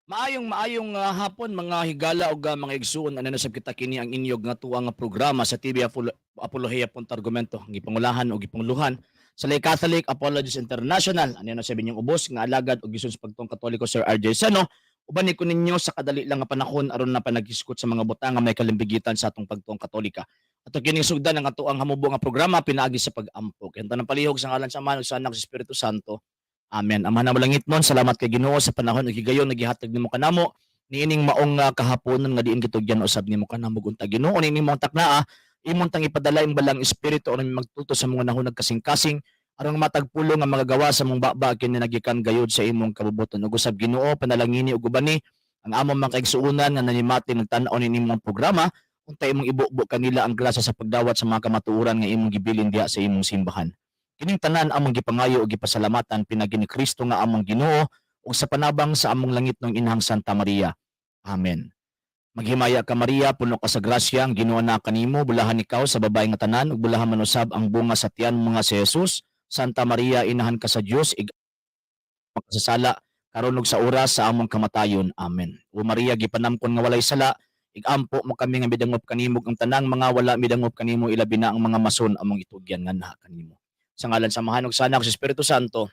Maayong maayong hapon, mga higala ug mga igsuon. Ano na sab kita, kini ang inyog nga tuwa nga programa sa TV Apologia Argumento, ang gipangulahan o gipanguluhan sa Lay Catholic Apologists International. Ano na sabi inyong ubos nga alagad og gison sa pagtuong Katoliko, Sir RJ Seno, uban ni ko ninyo sa kadali lang nga panahon aron na panaghisgot sa mga butang nga may kalimbigitan sa atong pagtuong Katolika. Ato kining sugdan ang atoang hamubo nga programa pinaagi sa pag-ampo. Kaya tanang palihog sa ngalan sa Amahan ug sa Anak, sa Espiritu Santo. Amen. Ama na langitnon, salamat kay Ginoo sa panahon ug higayon nga gihatag nimo kanamo niining maong kahaponon nga diin gitugyan usab nimo kanamo. Unta Ginoo, niining maong taknaa, imong tang ipadala ang Balaang Espiritu aron magtuto sa mga nahunag kasing-kasing aron matag pulo nga magagawa sa mong baba kini nagikan gayud sa imong kabubuton. Ug usab Ginoo, panalangini ug ubani ang among mga kaigsuonan nga nanimati nagtan-aw nining imong programa. Unta imong ibubo kanila ang grasya sa pagdawat sa mga kamatuoran nga imong gibilin diha sa imong simbahan. Kining tanan among gipangayo ug gipasalamatan pinagi ni Kristo nga among Ginoo ug sa panabang sa among langitnong Inahang Santa Maria. Amen. Maghimaya ka, Maria, puno ka sa grasya, ang Ginoo na kanimo, bulahan ikaw sa babae nga tanan ug bulahan man usab ang bunga sa tiyan mo nga si Jesus. Santa Maria, inahan ka sa Dios, ig makasasala karon ug sa oras sa among kamatayon. Amen. O Maria, gipanamkon nga walay sala, igampo mo kami nga midangop kanimo ang tanang mga wala midangop kanimo, ilabi na ang mga mason among itugyan nga naa kanimo. Sa ngalan sa Amahan ug sa Anak, sa Espiritu Santo.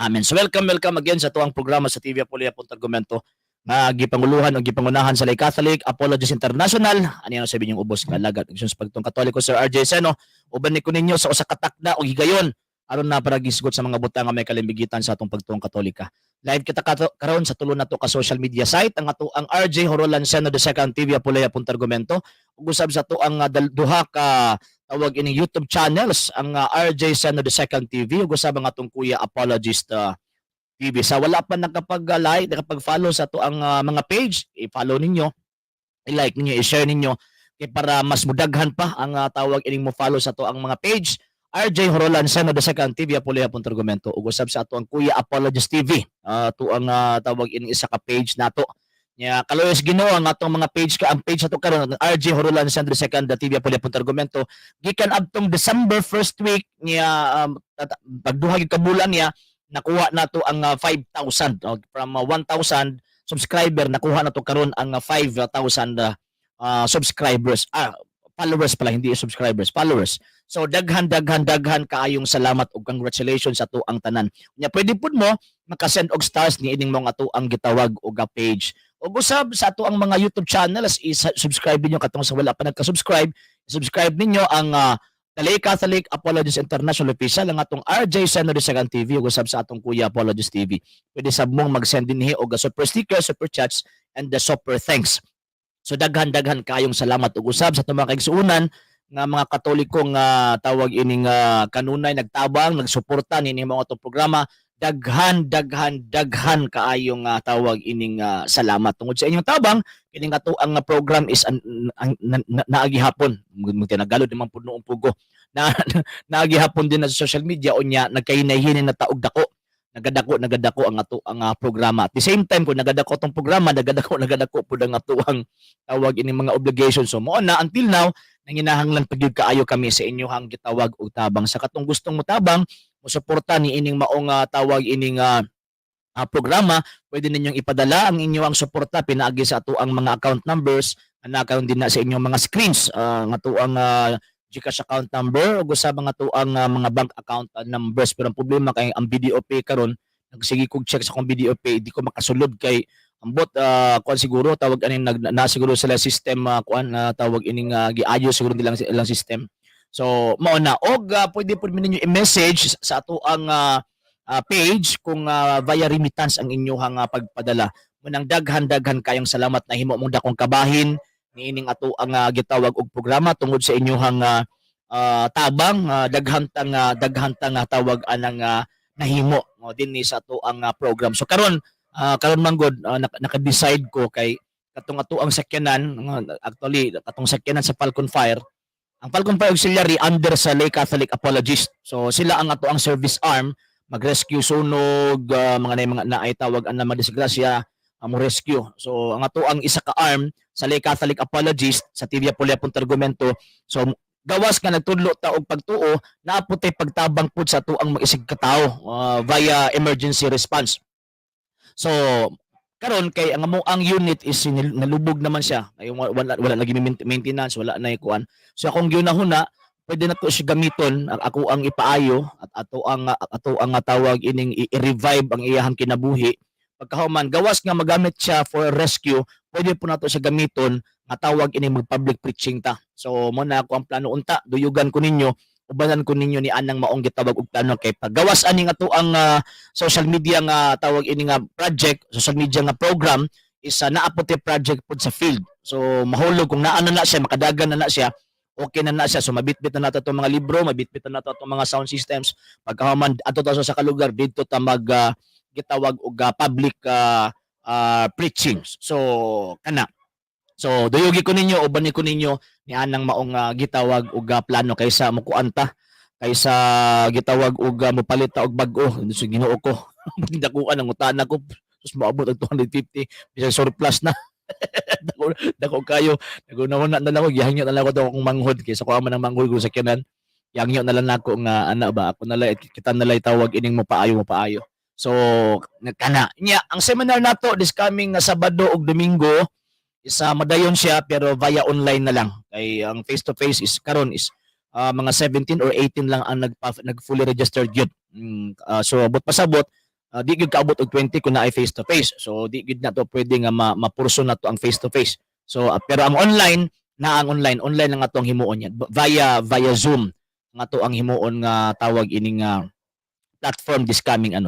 Amen. So welcome, welcome again sa tuang programa sa TV Apolia Argumento nga gipanguluhan o gipangunahan sa Lay Catholic Apologists International. Ano yan sabi niyong ubos nga alagad sa pagtuong Katoliko, Sir RJ Seno. Uban ni ko ninyo sa usa ka takna og higayon aron na para gisgot sa mga butang nga may kalimbigitan sa atong pagtuong Katolika. Live kita karon sa tulo na to ka social media site: ang ato ang RJ Horolan Seno the Second TV Apolaya Argumento ug usab sa ato ang duha ka tawag ining YouTube channels, ang RJ Seno the Second TV ug usab ang atong Kuya Apologist TV. Sa wala pa nakapag-like, nakapag-follow sa ato ang mga page, i-follow ninyo, i-like ninyo, i-share ninyo kay para mas mudaghan pa ang tawag ining mo follow sa ato ang mga page. RJ Horolan Seno the Second TV Apologista Argumento ug usab sa ato ang Kuya Apologist TV. Ato ang tawag ining isa ka page nato. Nya kaluyos Ginoo ang atong mga page ka ang page ato karon, ang RJ Horolan Seno the Second TV Apologista Argumento, gikan adtong December first week niya, pagduha gyud ka bulan niya, nakuha nato ang 5,000 from 1,000 subscriber, nakuha nato karon ang 5,000 subscribers, followers pala, hindi subscribers, followers. So daghan, daghan, daghan kaayong salamat ug congratulations sa ato ang tanan. Nya pwede pud mo makasend og stars ni ining mga ato ang gitawag og page ug usab sa ato ang mga YouTube channels. I-subscribe ninyo katong sa wala pa nagka-subscribe, subscribe ninyo ang The Catholic Apologists International Official, ang atong RJ Seno de Second TV ug usab sa atong Kuya Apologist TV. Pwede sab mong mag-send dinhi og super sticker, super chats and the super thanks. So daghan, daghan kayong salamat ug usab sa atong mga kaigsuonan nga mga Katoliko nga tawag ining kanunay nagtabang, nagsuporta nining mga atong programa. Daghan, daghan, daghan kaayong tawag ining salamat tungod sa inyong tabang. Kining ato ang program is naagi hapon mo, tinagalog naman pud noong pugo na naagi hapon din na sa social media. Unya nagkahinay-hinay na taog dako, nagadako, nagadako ang ato ang programa. At the same time, kung nagadako tong programa, nagadako, nagadako pud ang ato ang tawag ini mga obligations. So mao na, until now nanginahanglan pa gyud kaayo kami sa inyohang gitawag og tabang. Sa katong gustong motabang, mosuporta ni ining maong tawag ining programa, pwede ninyong ipadala ang inyong suporta pinaagi sa ato ang mga account numbers nga nakaroon din na sa inyong mga screens, nga ato ang GCash account number ug sa mga tuang mga bank account numbers. Pero ang problema kay ang BDO Pay karon, nagsige kog check sa akong BDO Pay, di ko makasulod kay ambot kuan siguro, tawag aning nag na siguro sila system, kuan tawag ining giayo siguro nilang ilang system. So mao na. Og pwede pud ninyo i-message sa ato ang page kung via remittance ang inyong pagpadala. Munang daghan, daghan kayong salamat na himo mong dakong kabahin niining ato ang gitawag og programa tungod sa inyong tabang. Daghan tang tawag anang nahimo mo dinhi sa ato ang program. So karon karon man gud naka-decide ko kay katong ato ang sakyanan, actually katong sakyanan sa Falcon Fire, ang Falcon Fire Auxiliary under sa Lay Catholic Apologist. So sila ang ato ang service arm, mag-rescue sunog, mga na mga naay tawag ang mga disgrasya, mo rescue. So ang ato ang isa ka arm sa Lay Catholic Apologist sa TV Apolia Argumento. So gawas nga nagtudlo ta og pagtuo, naa pud tay pagtabang pud sa ato ang mag-isig katawo via emergency response. So Karon kay ang amo ang unit is nalubog naman siya. Ay wala wala lagi maintenance, wala na kuan. So akong giunahuna, pwede na to siya gamiton, ako ang ipaayo at ato ang tawag ining i-revive ang iyahang kinabuhi. Pagkahuman, gawas nga magamit siya for rescue, pwede po nato siya gamiton nga tawag ini mag public preaching ta. So mo na ako ang plano unta, duyugan ko ninyo, ubanan ko ninyo ni anang maong gitawag og plano kay paggawas ani nga to ang social media nga tawag ini nga project, social media nga program is naa po tay project pod sa field. So mahulog kung naa na na siya, makadagan na na siya, okay na na siya. So mabitbit na nato itong mga libro, mabitbit na nato itong mga sound systems. Pagkahuman ato ta sa kalugar didto ta mag gitawag og public preachings. So kana. So duyugi ko ninyo, uban ko ninyo ni anang maong gitawag og plano kaysa mukuan ta, kaysa gitawag og mopalit ta og bag-o. So Ginoo ko, dakuan ang utana ko, sus, moabot og 250 bisan surplus na. Dako dako kayo, naguna na lang ko, gihangyo na lang ko daw akong manghod kaysa kuha man ang manghod ko sa sakyanan. Gihangyo na lang nako nga ana ba, ako na lang kita na lang tawag ining mo paayo mo paayo. So kana nya ang seminar nato this coming nga Sabado ug Domingo isa, madayon siya pero via online na lang kay ang face to face is karon is mga 17 or 18 lang ang nag fully registered gyud. So abot pasabot, di gyud kaabot og 20 kung naay face to face. So di gyud na to pwede nga mapurso na to ang face to face. So pero ang online na, ang online online lang atong himuon yan via via Zoom nga to ang himuon nga tawag ining platform this coming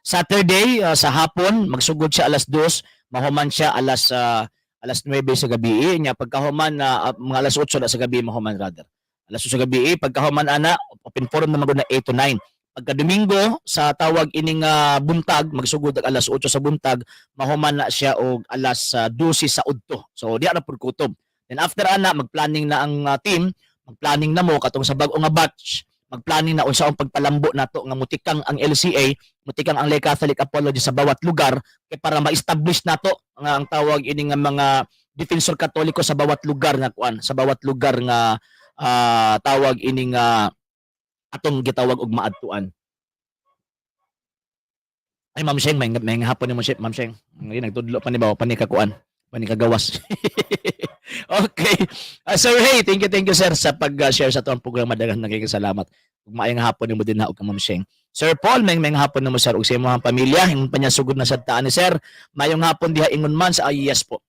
Saturday sa hapon. Magsugod siya alas 2, mahuman siya alas 9 sa gabi nya. Pagkahuman na mga alas 8 na sa gabi mahuman, rather alas 8 sa gabi. Pagkahuman ana, open forum na magud na 8 to 9. Pagka Domingo sa tawag ining buntag, magsugod og alas 8 sa buntag, mahuman na siya og alas 12 sa udto. So di na pud kutob. Then after ana, magplanning na ang team, magplanning na mo katong sa bag-o nga batch, magplanning na unsa ang pagpalambo nato nga mutikang ang LCA, mutikang ang Lay Catholic Apology sa bawat lugar kay para ma-establish nato nga ang tawag ini nga mga defensor Katoliko sa bawat lugar nga kuan, sa bawat lugar nga tawag ini nga atong gitawag og maadtuan. Ay, Ma'am Sheng, may hapon nimo, Ma'am Sheng. Ngayon nagtudlo pa ni ba pa ni kakuan, pa ni kagawas. Okay. Sir, hey, thank you, sir, sa pag-share sa atong programa. Daghan naging salamat. Ug maayong hapon nimo din na ug Ma'am Sheng. Sir Paul, may hapon nimo, sir, ug sa imong pamilya. Ingon pa niya, sugod na sa taan ni sir. Mayong hapon diha, ingon man sa ay yes po.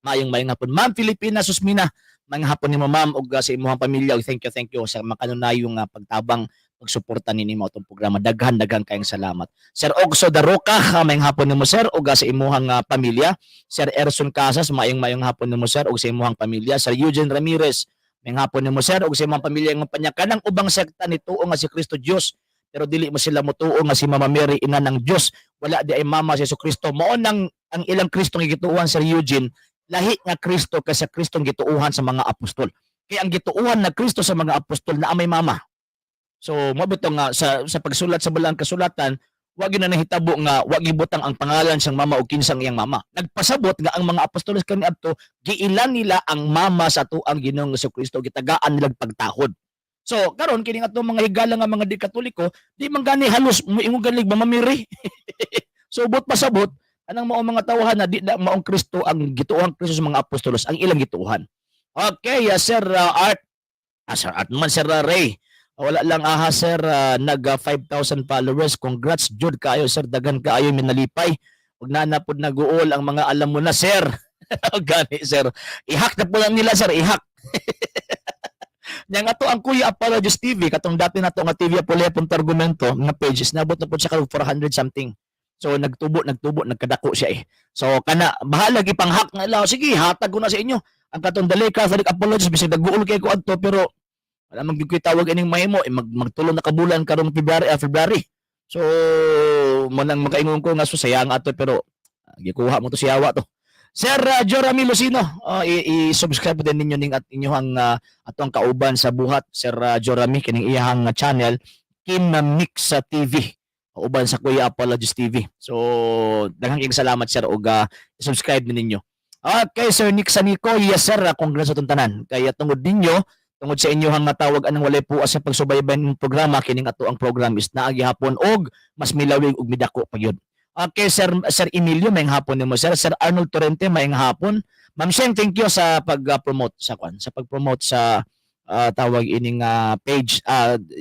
Mayong mayong hapon. Ma'am Filipina Susmina, mayong hapon nimo, ma'am, ug sa imong pamilya. Ug thank you sa makanunayong pagtabang, pagsuporta ninyo atong programa. Daghan daghan kayong salamat. Sir Ogso Daroca, mayong hapon nimo, sir, ug sa imuhang pamilya. Sir Erson Casas, maayong mayong hapon nimo, sir, ug sa imuhang pamilya. Sir Eugene Ramirez, mayong hapon nimo, sir, ug sa imong pamilya. Ingon pa niya, kanang ubang sekta nituo nga si Kristo Dios pero dili mo sila motuo nga si Mama Mary ina ng Dios. Wala di ay mama si Kristo. Mao nang ang ilang Kristo nga gituohan, Sir Eugene, lahi nga Kristo kaysa Kristong gituohan sa mga apostol. Kaya ang gituohan na Kristo sa mga apostol na may mama. So mo bitaw nga sa pagsulat sa Balang Kasulatan, wa gyud na nahitabo nga wa gibutang ang pangalan siyang mama o kinsang iyang mama. Nagpasabot nga ang mga apostoles kaniadto giilan nila ang mama sa atuang Ginoong Kristo, gitagaan nila pagtahod. So karon kini nga atong mga higala nga mga di Katoliko, di man gani halos moingon ganig Mama Mary. So ubot pasabot anang mao mga tawhan na di na maong Kristo ang gituohang Kristo sa mga apostolos ang ilang gituohan. Okay, Sir Art. Sir Art man, Sir Ray. Wala lang aha, sir, nag 5,000 followers. Congrats jud kaayo, sir, daghan kaayo minalipay. Ug na na pud naguol ang mga alam mo na, sir. Gani, sir. I-hack na po lang nila, sir, i-hack. Nya nga to ang Kuya Apologist TV, katong dati na to nga TV Apologist Argumento nga page is nabot na po siya karong 400 something. So nagtubo, nagtubo, nagkadako siya eh. So kana bahala gipang-hack na ila. Sige, hatag ko na sa inyo. Ang katong Dali Catholic Apologist, bisag nagguol kay ko adto pero wala man gyud ko'y tawag ining mahimo eh, magtulo na ka bulan karong February. So mo nang makaingon ko nga so sayang ato pero gikuha mo to siyawa to. Sir Jorami Lucino, i-subscribe din ninyo ning at inyong atong kauban sa buhat, Sir Jorami, kining iyahang channel Kim Mix sa TV uban sa Kuya Apologist TV. So daghang kayong salamat, sir, ug i-subscribe ni ninyo. Okay, Sir Nick Sanico, yes sir, congrats sa atong tanan. Kaya tungod ninyo, tungod sa inyo nga tawag anang walay puas sa pagsubaybay ng programa, kining ato ang program is naa gihapon og mas milawig ug midako pa gyud. Okay, Sir Emilio, maayong hapon nimo, sir. Sir Arnold Torrente, maayong hapon. Ma'am Sheng, thank you sa pag-promote sa kwan, sa pag-promote sa tawag ining page,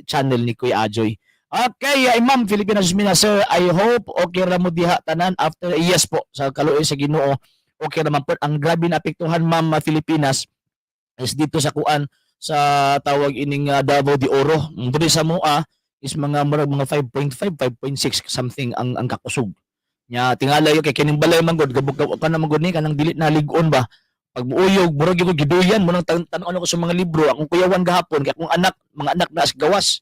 channel ni Kuya Ajoy. Okay, ay Ma'am Filipinas Mina, sir, I hope okay ra mo diha tanan after. Yes po, sa kaluoy sa Ginoo. Okay naman po. Ang grabe na apektuhan, Ma'am Filipinas, is dito sa kuan, sa tawag ining Davao de Oro. Diri sa Mua is mga murag mga 5.5, 5.6 something ang kakusog. Nya tingala yo kay kining balay man gud, gabog ka na man gud ni kanang dili na lig-on ba. Pag muuyog, murag gyud ko giduyan mo nang tan-on ako sa mga libro akong kuyawan gahapon kay akong anak, mga anak na gawas.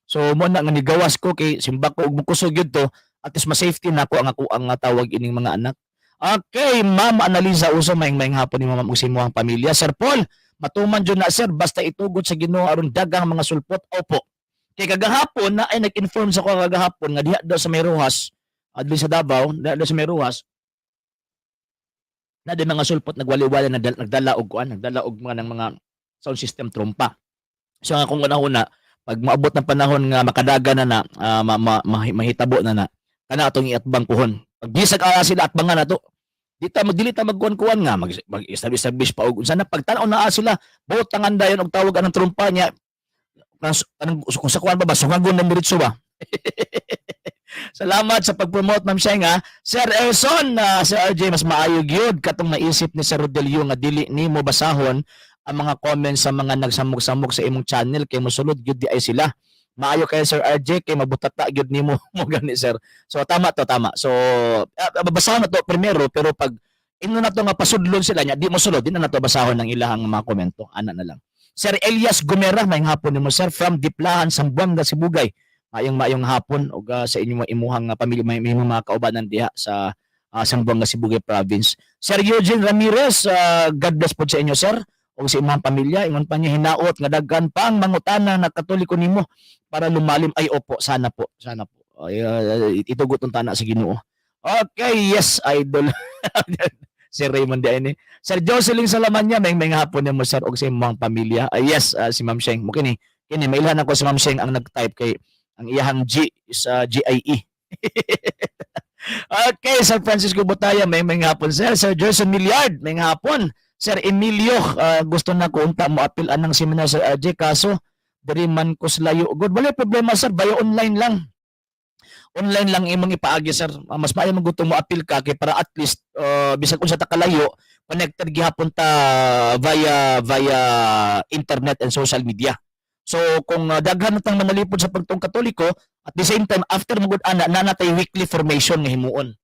So mo na nga nigawas ko kay simba ko og mukusog gyud to, at least ma-safety na ako ang ako ang tawag ining mga anak. Okay, Ma'am Annalisa Uso, maayong maayong hapon ni Ma'am ug sa imong pamilya. Sir Paul, matuman jud na, sir, basta itugot sa Ginoo aron daghang mga sulpot. Opo. Kay kagahapon na ay nag-inform sa ko kagahapon nga diha daw sa may Roxas, adli sa Davao, diha daw sa may Roxas, na di mga sulpot nagwali-wali na nagdala og kuan, nagdala og mga ng mga sound system trompa. So nga kung una pag maabot ng panahon nga makadaga na na mahitabo na na kana atong iatbang puhon. Pag bisag ara sila, atbangan nato. Di ta magdili ta magkuan-kuan nga mag establish pa og unsa na pagtan-aw naa sila butangan dayon og tawag anang trompa niya kanang kung sa kuan ba sungagon na diretso ba. Salamat sa pag-promote, Ma'am Sheng, ha. Sir Erson, Sir RJ, mas maayo gyud katong naisip ni Sir Rodelio nga dili nimo basahon ang mga comments sa mga nagsamok-samok sa imong channel kay mosulod gyud di ay sila. Maayo kay Sir RJ kay mabutata gyud nimo mo gani, sir. So tama to, tama. So basahon na to primero, pero pag ino na to nga pasudlon sila niya, di mo sulod, di na nato basahon ng ilahang mga komento. Ana na lang. Sir Elias Gomera, maayong hapon nimo, sir, from Diplahan, Zamboanga, Sibugay. Maayong maayong hapon ug sa inyong imuhang pamilya, may imong mga kaubanan diha sa Zamboanga Sibugay Province. Sir Eugene Ramirez, God bless po sa inyo, sir, ug sa imong pamilya. Ingon pa niya, hinaot nga daghan pang mangutana na Katoliko nimo para lumalim. Ay opo, sana po, sana po. Ay, itugot unta na sa Ginoo. Okay, yes, idol. Sir Raymond di ni. Sir Jocelyn Salamanya, may may hapon nimo, sir, ug sa imong pamilya. Ay yes, si Ma'am Sheng. Mo kini. Kini mailhan ako si Ma'am Sheng ang nag-type kay ang iyahang G is GIE. Okay, Sir Francisco Botaya, may may hapon, sir. Sir Gerson Milliard, may hapon. Sir Emilio, gusto na ko unta mo apil anang seminar, Sir RJ, kaso diri man ko sa layo. Good, wala problema, sir, bayo online lang. Online lang imong ipaagi, sir. Mas maayo man gusto mo apil ka kay para at least bisag unsa ta kalayo, connected gihapon ta via via internet and social media. So kung daghan na tang manalipod sa pagtuong Katoliko, at the same time after magud ana na natay weekly formation nga himuon.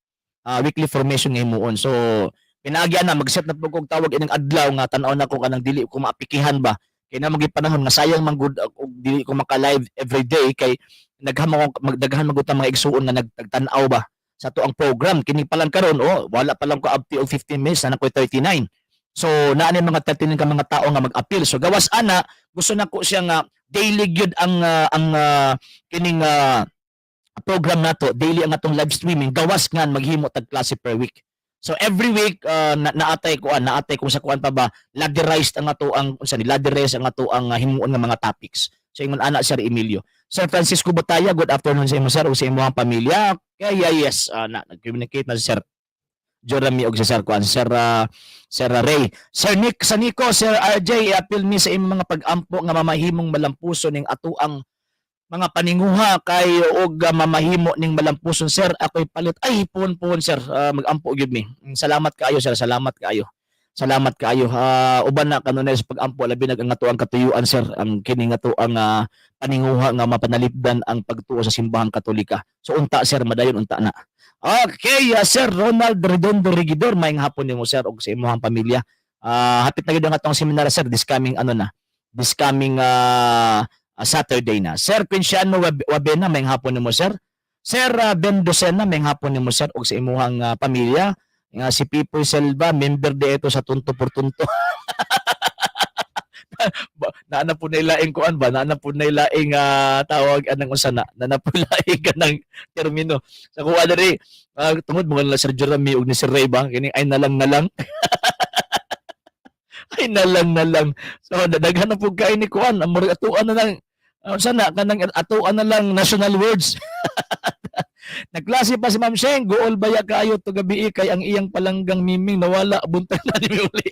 Weekly formation nga himuon. So pinaagi na mag-set na po kog tawag ining adlaw nga tan-aw na ko kanang dili ko maapikihan ba. Kay na magi panahon nga sayang man gud og dili ko maka-live every day kay magdaghan man gud ta mga igsuon nga nagtagtan-aw ba sa ato ang program. Kini pa lang karon, oh, wala pa lang ko abti og 15 minutes na ko 39. So naa ni mga 39 ka mga tao nga mag-appeal. So gawas ana, gusto na ko siya nga daily gyud ang kining program nato, daily ang atong live streaming, gawas nga maghimo tag klase per week. So every week naatay kuan, naatay kung sa kuan pa ba, ladderized ang ato ang unsa ni ladderized ang ato ang himuon nga mga topics. So ingon ana, Sir Emilio. Sir Francisco Botaya, good afternoon sa imo, sir, ug sa imong pamilya. Kaya yes, na nag-communicate na si Sir Jeremy og si Sir kuan, Sir Ray. Sir Nick Sanico, "Sir RJ, i-appeal mi sa imong mga pag-ampo nga mamahimong malampuson ning atuang mga paninguha kay og mamahimo ning malampuson, sir, ako'y palit." Ay puhon puhon, sir, mag-ampo gyud mi. Salamat kaayo, sir, salamat kaayo, salamat kaayo. Uban na kanunay sa pag-ampo, labi nag ang atuang katuyuan, sir, ang kini nga ang paninguha nga mapanalipdan ang pagtuo sa Simbahang Katolika. So unta, sir, madayon unta na. Okay, Sir Ronald Redondo Regidor, maayong hapon nimo, sir, ug sa imong pamilya. Hapit na gyud ang atong seminar, sir, this coming ano na, this coming Saturday na. Sir Quinciano Wabena, maayong hapon nimo, sir. Sir Ben Docena, maayong hapon nimo, sir, ug sa imuhang pamilya. Nga si Pipoy Selva, member di ito sa Tunto por Tunto. Naa na po na ilaing kuan ba? Naa na po na ilaing tawag anang unsa na? Naa na po ilaing kanang termino. Sa kuha diri, tungod mo nila Sir Jeremy ug ni Sir Ray ba? Kini ay nalang nalang. Ay nalang nalang. So daghan na po kay ni kuan, ang murag atuan na lang sana kanang atuan na lang national words. Nagklase pa si Ma'am Sheng, guol baya kaayo to gabi kay ang iyang palanggang miming nawala, buntag na ni uli.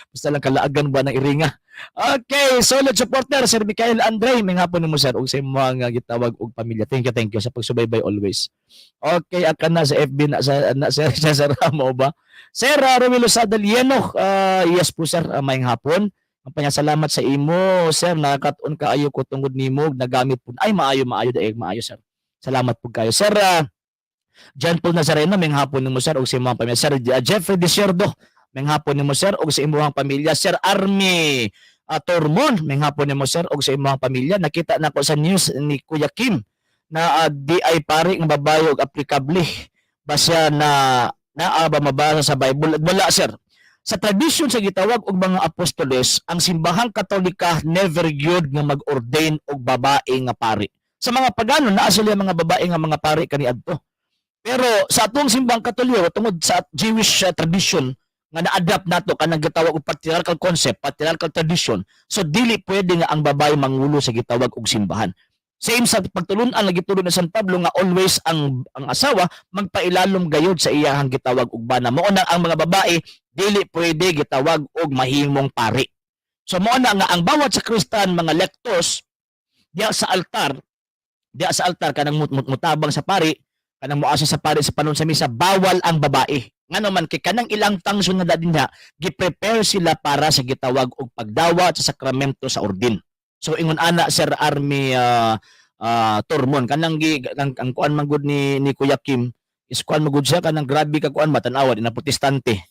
Basta lang kalaagan ba ng iringa. Okay, solid supporter Sir Michael Andre, may hapon nimo, sir, ug sa imong mga gitawag og pamilya. Thank you sa pagsubaybay always. Okay, akan na sa FB na sa na sir sa sir mo ba? Sir Romilo Sadalieno, yes po sir, maayong hapon. Ang salamat sa imo, sir, nakakat-on kaayo ko tungod nimo, nagamit po. Ay, maayo, maayo daig, maayo, sir. Salamat po kayo. Sir John Paul Nazareno, may hapon nimo, sir, ug sa imong pamilya. Sir Jeffrey Desierdo, may hapon nimo, sir, ug sa imong pamilya. Sir Army Tormon, may hapon nimo, sir, ug sa imong pamilya. Nakita na ko sa news ni Kuya Kim na di ay pare ng babae og aplikable ba siya na naa ba mabasa sa Bible? Wala, sir. Sa tradisyon sa gitawag og mga apostoles, ang Simbahang Katolika never gyud nga mag-ordain og babae nga pari. Sa mga pagano, naa sila mga babae nga mga pari kaniadto. Pero sa atong Simbahang Katoliko, tungod sa Jewish tradition nga na-adapt nato kanang gitawag og patriarchal concept, patriarchal tradition, so dili pwede nga ang babae mangulo sa gitawag og simbahan. Same sa pagtulun-an nga gitulon ni San Pablo nga always ang asawa magpailalom gayod sa iyahang gitawag og bana. Mao na ang mga babae dili pwede gitawag og mahimong pari. So mao na nga ang bawat sakristan, mga lectors diya sa altar kanang mutabang sa pari, kanang muasa sa pari sa panon sa misa, bawal ang babae. Ngano man kay kanang ilang function nga dinha, gi-prepare sila para sa gitawag og pagdawat sa sakramento sa ordin. So ingon ana, Sir Army Tormon, kanang gi ang kuan man gud ni Kuya Kim is kuan man gud siya, kanang grabe ka kuan, matanawa di na Protestante.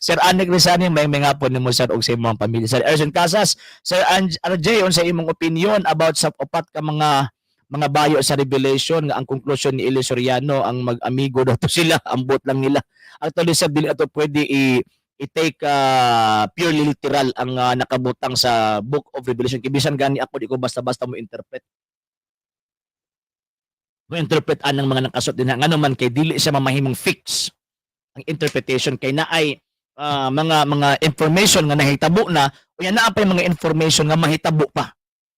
Sir Anik Rizani, may hapon nimo, sir, ug sa imong pamilya. Sir Erson Casas, Sir RJ, unsa imong opinion about sa upat ka mga bayo sa Revelation nga ang conclusion ni Eli Soriano ang mag-amigo daw to sila, ambot lang nila? Actually, sir, dili ato pwede i-take purely literal ang nakabutang sa Book of Revelation. Kay bisan gani ako, di ko basta-basta mo interpret. Mo interpret anang mga nakasuot din. Ngano man kay dili siya mamahimong fix ang interpretation kay naay mga information nga nahitabo na unya naa pay mga information nga mahitabo pa.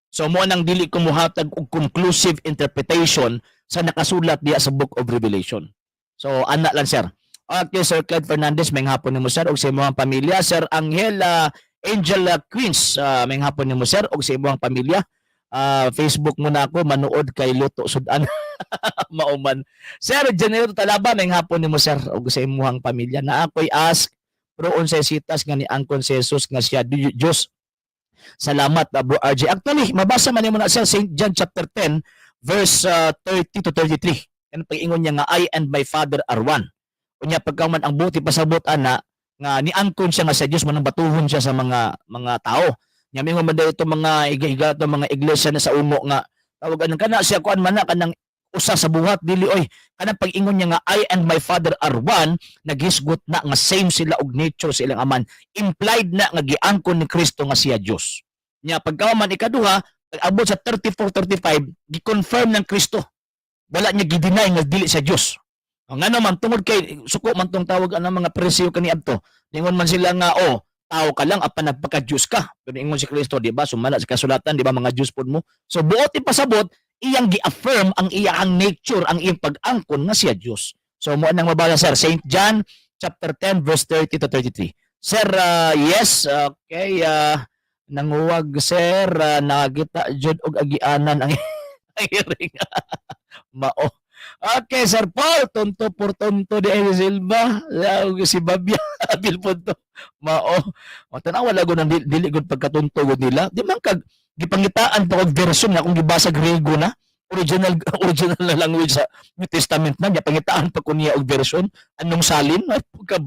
So mo nang dili ko muhatag og conclusive interpretation sa nakasulat diya sa Book of Revelation. So ana lang, sir. Okay, Sir Clyde Fernandez, may hapon nimo, sir, ug sa imong pamilya. Sir Angel Angel Queens, may hapon nimo, sir, ug sa imong pamilya. Facebook muna ako manood kay Luto Sudan. Mauman. Sir General Talaba, may hapon nimo, sir, ug sa imong pamilya. Na ako'y ask pero unsay sitas nga ni angkon si Jesus nga siya Dios? Salamat, Bro RJ. Actually, mabasa man nimo na, sir, St. John chapter 10 verse 30 to 33. Kan pag-ingon niya nga "I and my Father are one." Unya pagkaman ang buti pasabot ana nga niangkon siya nga sa Dios manang batuhon siya sa mga tao. Nya mingon man ito mga higa to mga iglesia na sa umo nga tawag anang kana siya kuan man na kanang usa sa buhat. Dili oy, kanang pag-ingon niya nga "I and my Father are one," naghisgot na nga same sila og nature sa ilang Aman. Implied na nga giangkon ni Kristo nga siya Dios. Nya pagkaman ikaduha, pag-abot sa 34 35, gi-confirm ng Kristo. Wala niya gi-deny nga dili siya Dios. Ang ngano man tungod kay suko man tong tawag anang mga presyo kaniadto. Ningon man sila nga, "Oh, tao ka lang apan nagpaka-Diyos ka." Pero ingon si Kristo, di ba? Sumala sa kasulatan, di ba, mga Diyos pod mo? So buot ipasabot, iyang gi-affirm ang iyang nature, ang iyang pag-angkon nga siya Diyos. So mo nang mabasa, sir, St. John chapter 10 verse 30 to 33. Sir, yes, okay, nanguwag sir, nakita jud og agianan ang hearing. Mao. Okay, Sir Paul, tonto por tonto di ay Silva, si Babia, Bilpunto. Mao. O tanawa lago nang dili gud pagkatunto gud nila. Di man kag gipangitaan pa og version nga kung gibasa Grego na original original na language sa New Testament na niya, pangitaan pa ko niya og version anong salin. Ay, pagka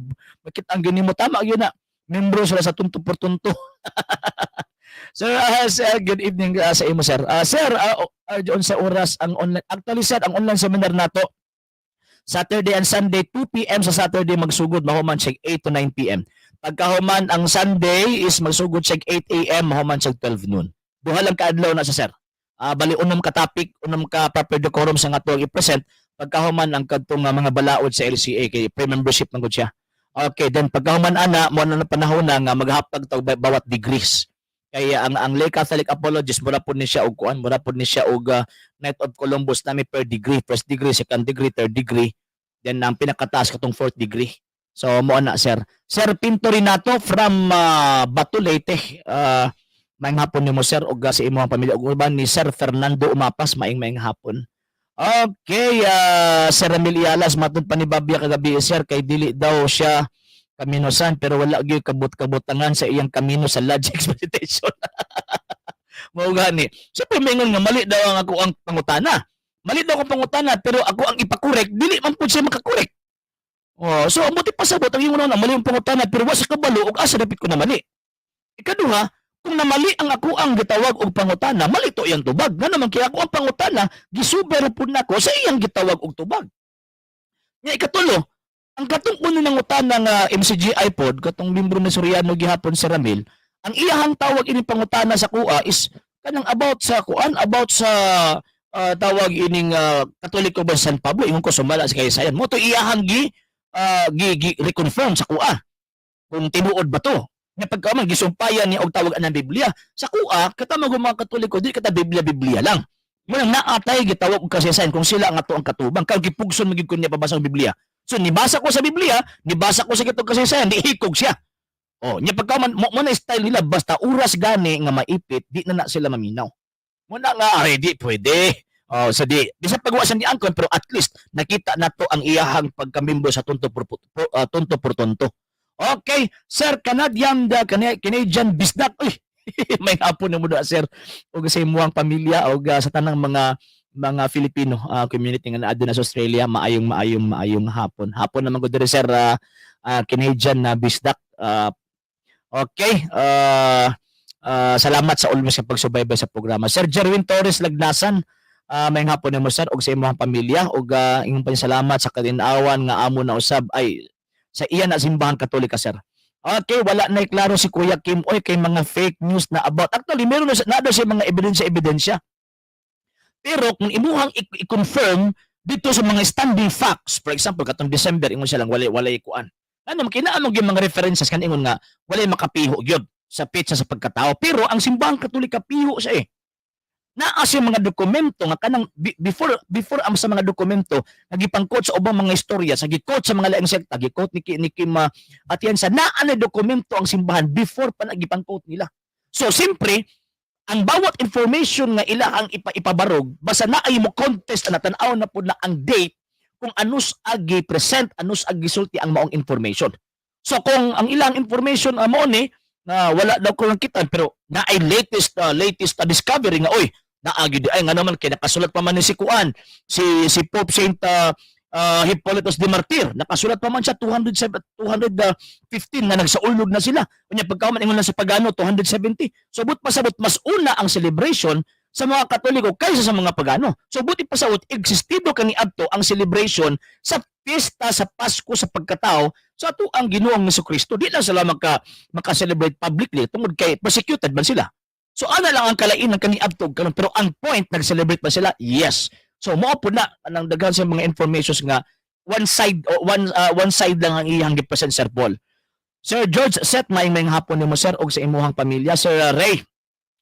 makita ang gani mo, tama gyud na membro sila sa tunto por tunto. Sir, sir, good evening sa imo, sir. Sir, sa oras ang online? Actually, sir, ang online seminar nato Saturday and Sunday, 2 p.m. sa Saturday magsugod, mahuman siya 8 to 9 p.m. Pagkahuman ang Sunday is magsugod siya 8 a.m., mahuman siya 12 noon. Duha lang kaadlaw na sa, sir. Bali unom ka topic, unom ka proper decorum sa nga tuwang i-present pagkahuman ang kadtong nga mga balaod sa LCA kay pre-membership man gud siya. Okay, then pagkahuman ana mo na panahon na nga maghapag tag bawat degrees. Kay ang Lay Catholic Apologist mura pud ni siya og kuan, mura pud ni siya og Knight of Columbus nami per degree, first degree, second degree, third degree, then ang pinakataas katong fourth degree. So mo na, sir. Sir Pinto Renato from Bato, Leyte. Maayong hapon nimo, sir, ug sa imong pamilya ug uban ni Sir Fernando Umapas, maayong maayong hapon. Okay, Sir Ramil Ialas, matod pa ni Babia kagabi, sir, kay dili daw siya kaminosan pero wala gyud kabut-kabutangan sa iyang kamino sa logic meditation. Mao gani. Siyempre maingon nga mali daw ang ako ang pangutana. Mali daw akong pangutana pero ako ang ipa-correct, dili man pud siya makakorek. Oh, so ang buti pasabot ang imong na mali ang pangutana pero wa sa kabalo og asa dapit ko na mali. Ikaduha, kung namali ang ako ang gitawag og pangutana, mali to iyang tubag. Nga naman kaya ako ang pangutana, gisuber pud nako sa iyang gitawag og tubag. Nya ikatulo, ang katong una nang utana nga MCGI pod, katong membro ni Soriano gihapon si Ramil, ang iyahang tawag ini pangutana sa kuha is kanang about sa kuan, about sa tawag ining Katoliko ba San Pablo, ingon ko sumala sa kaysayan. Mo to iyahang gi reconfirm sa kuha kung tinuod ba to. Nga pagka man gisumpayan niya og tawag anang Biblia. Sa kuha, kita mga mga Katoliko, di kita Biblia Biblia lang. Mo nang naatay gitawag og kasaysayan kung sila ang ato ang katubang. Kag gipugson magyud ko niya pabasa og Biblia. So nibasa ko sa Biblia, nibasa ko sa kitong kasaysayan, di hikog siya. Oh, nya pagka man mo na style nila basta oras gani nga maipit, di na na sila maminaw. Mo na nga are di pwede. Oh, sa di bisan pagwa sa ni angkon pero at least nakita nato ang iyahang pagkamembro sa tunto por tunto. Okay, Sir Canadian the Canadian Bisdak. Uy, may hapon na mo da, sir. Ug sa imuhang pamilya ug sa tanang mga Filipino community nga naa na sa Australia, maayong maayong maayong hapon. Hapon naman ko diri, sir, Canadian na Bisdak. Okay, salamat sa always sa pagsubaybay sa programa. Sir Jerwin Torres Lagnasan, may hapon nimo, sir, ug sa imong pamilya ug imong salamat sa kalinawan nga amo na usab ay sa iya na Simbahan Katolika, sir. Okay, wala na klaro si Kuya Kim oy kay mga fake news na about. Actually, meron na daw siya mga ebidensya ebidensya. Pero kung imuhang i-confirm dito sa mga standing facts, for example, katong December ingon siya lang walay walay kuan. Ano kinaa mo gyud mga references kan ingon nga walay makapiho gyud sa petsa sa pagkatao. Pero ang Simbahang Katolika piho siya eh. Naa siya mga dokumento nga kanang before before ang sa mga dokumento nga gipang-quote sa ubang mga istorya, sa gi-quote sa mga laing sekta, gi-quote ni Kim Atienza, naa na dokumento ang simbahan before pa na gipang-quote nila. So siyempre, ang bawat information nga ila ang ipabarog, basta naay mo contest na tan-aw na pud na ang date kung anus agi present, anus agi sulti ang maong information. So kung ang ilang information mao ni na wala daw ko lang kita pero naay latest latest discovery nga oy naagi di ay nga naman kay nakasulat pa man ni si kuan si si Pope Saint Hippolytus de Martyr, nakasulat pa man siya 207 215 nga nagsaulog na sila. Unya pagka man ingon lang sa pagano 270. So but pasabot mas una ang celebration sa mga Katoliko kaysa sa mga pagano. So buti pasabot existido kaniadto ang celebration sa piyesta sa Pasko sa pagkatao sa ato ang Ginoong Kristo. Di lang sila maka-celebrate publicly tungod kay persecuted man sila. So ana lang ang kalain ng kaniadto karon pero ang point, nag-celebrate ba sila? Yes. So mao pud na anang daghan sa mga informations nga one side o one side lang ang iyang gipresent, Sir Paul. Sir George Set, maayong maayong hapon nimo, sir, ug sa imuhang pamilya. Sir Ray,